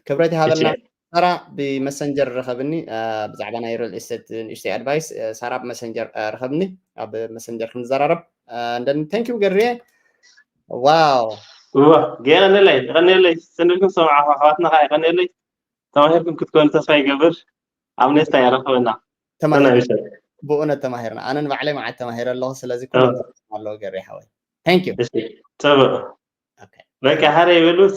ክብረት ይሃበልና። ሳራ ብመሰንጀር ረኸብኒ ብዛዕባ ናይ ሪል ስቴት ንእሽተይ ኣድቫይስ ሳራ ብመሰንጀር ረኸብኒ ኣብ መሰንጀር ክንዘራረብ እንደን thank you ገሬ። Wow እወ ገና ነላይ ቀኔለይ ሰንልኩም ሰምዓ ኣሕዋትና ከዓ ቀኔለይ ተማሂርኩም ክትኮኑ ተስፋ ይገብር። ኣብ ኔስታ ያረኸበና ተማሂር ብእውነት ተማሂርና ኣነን ባዕለይ መዓት ተማሂረ ኣለኹ። ስለዚ ኣለዎ ገሬ ሓወይ thank you ፅቡቅ በቃ ሓደ ይበሉ።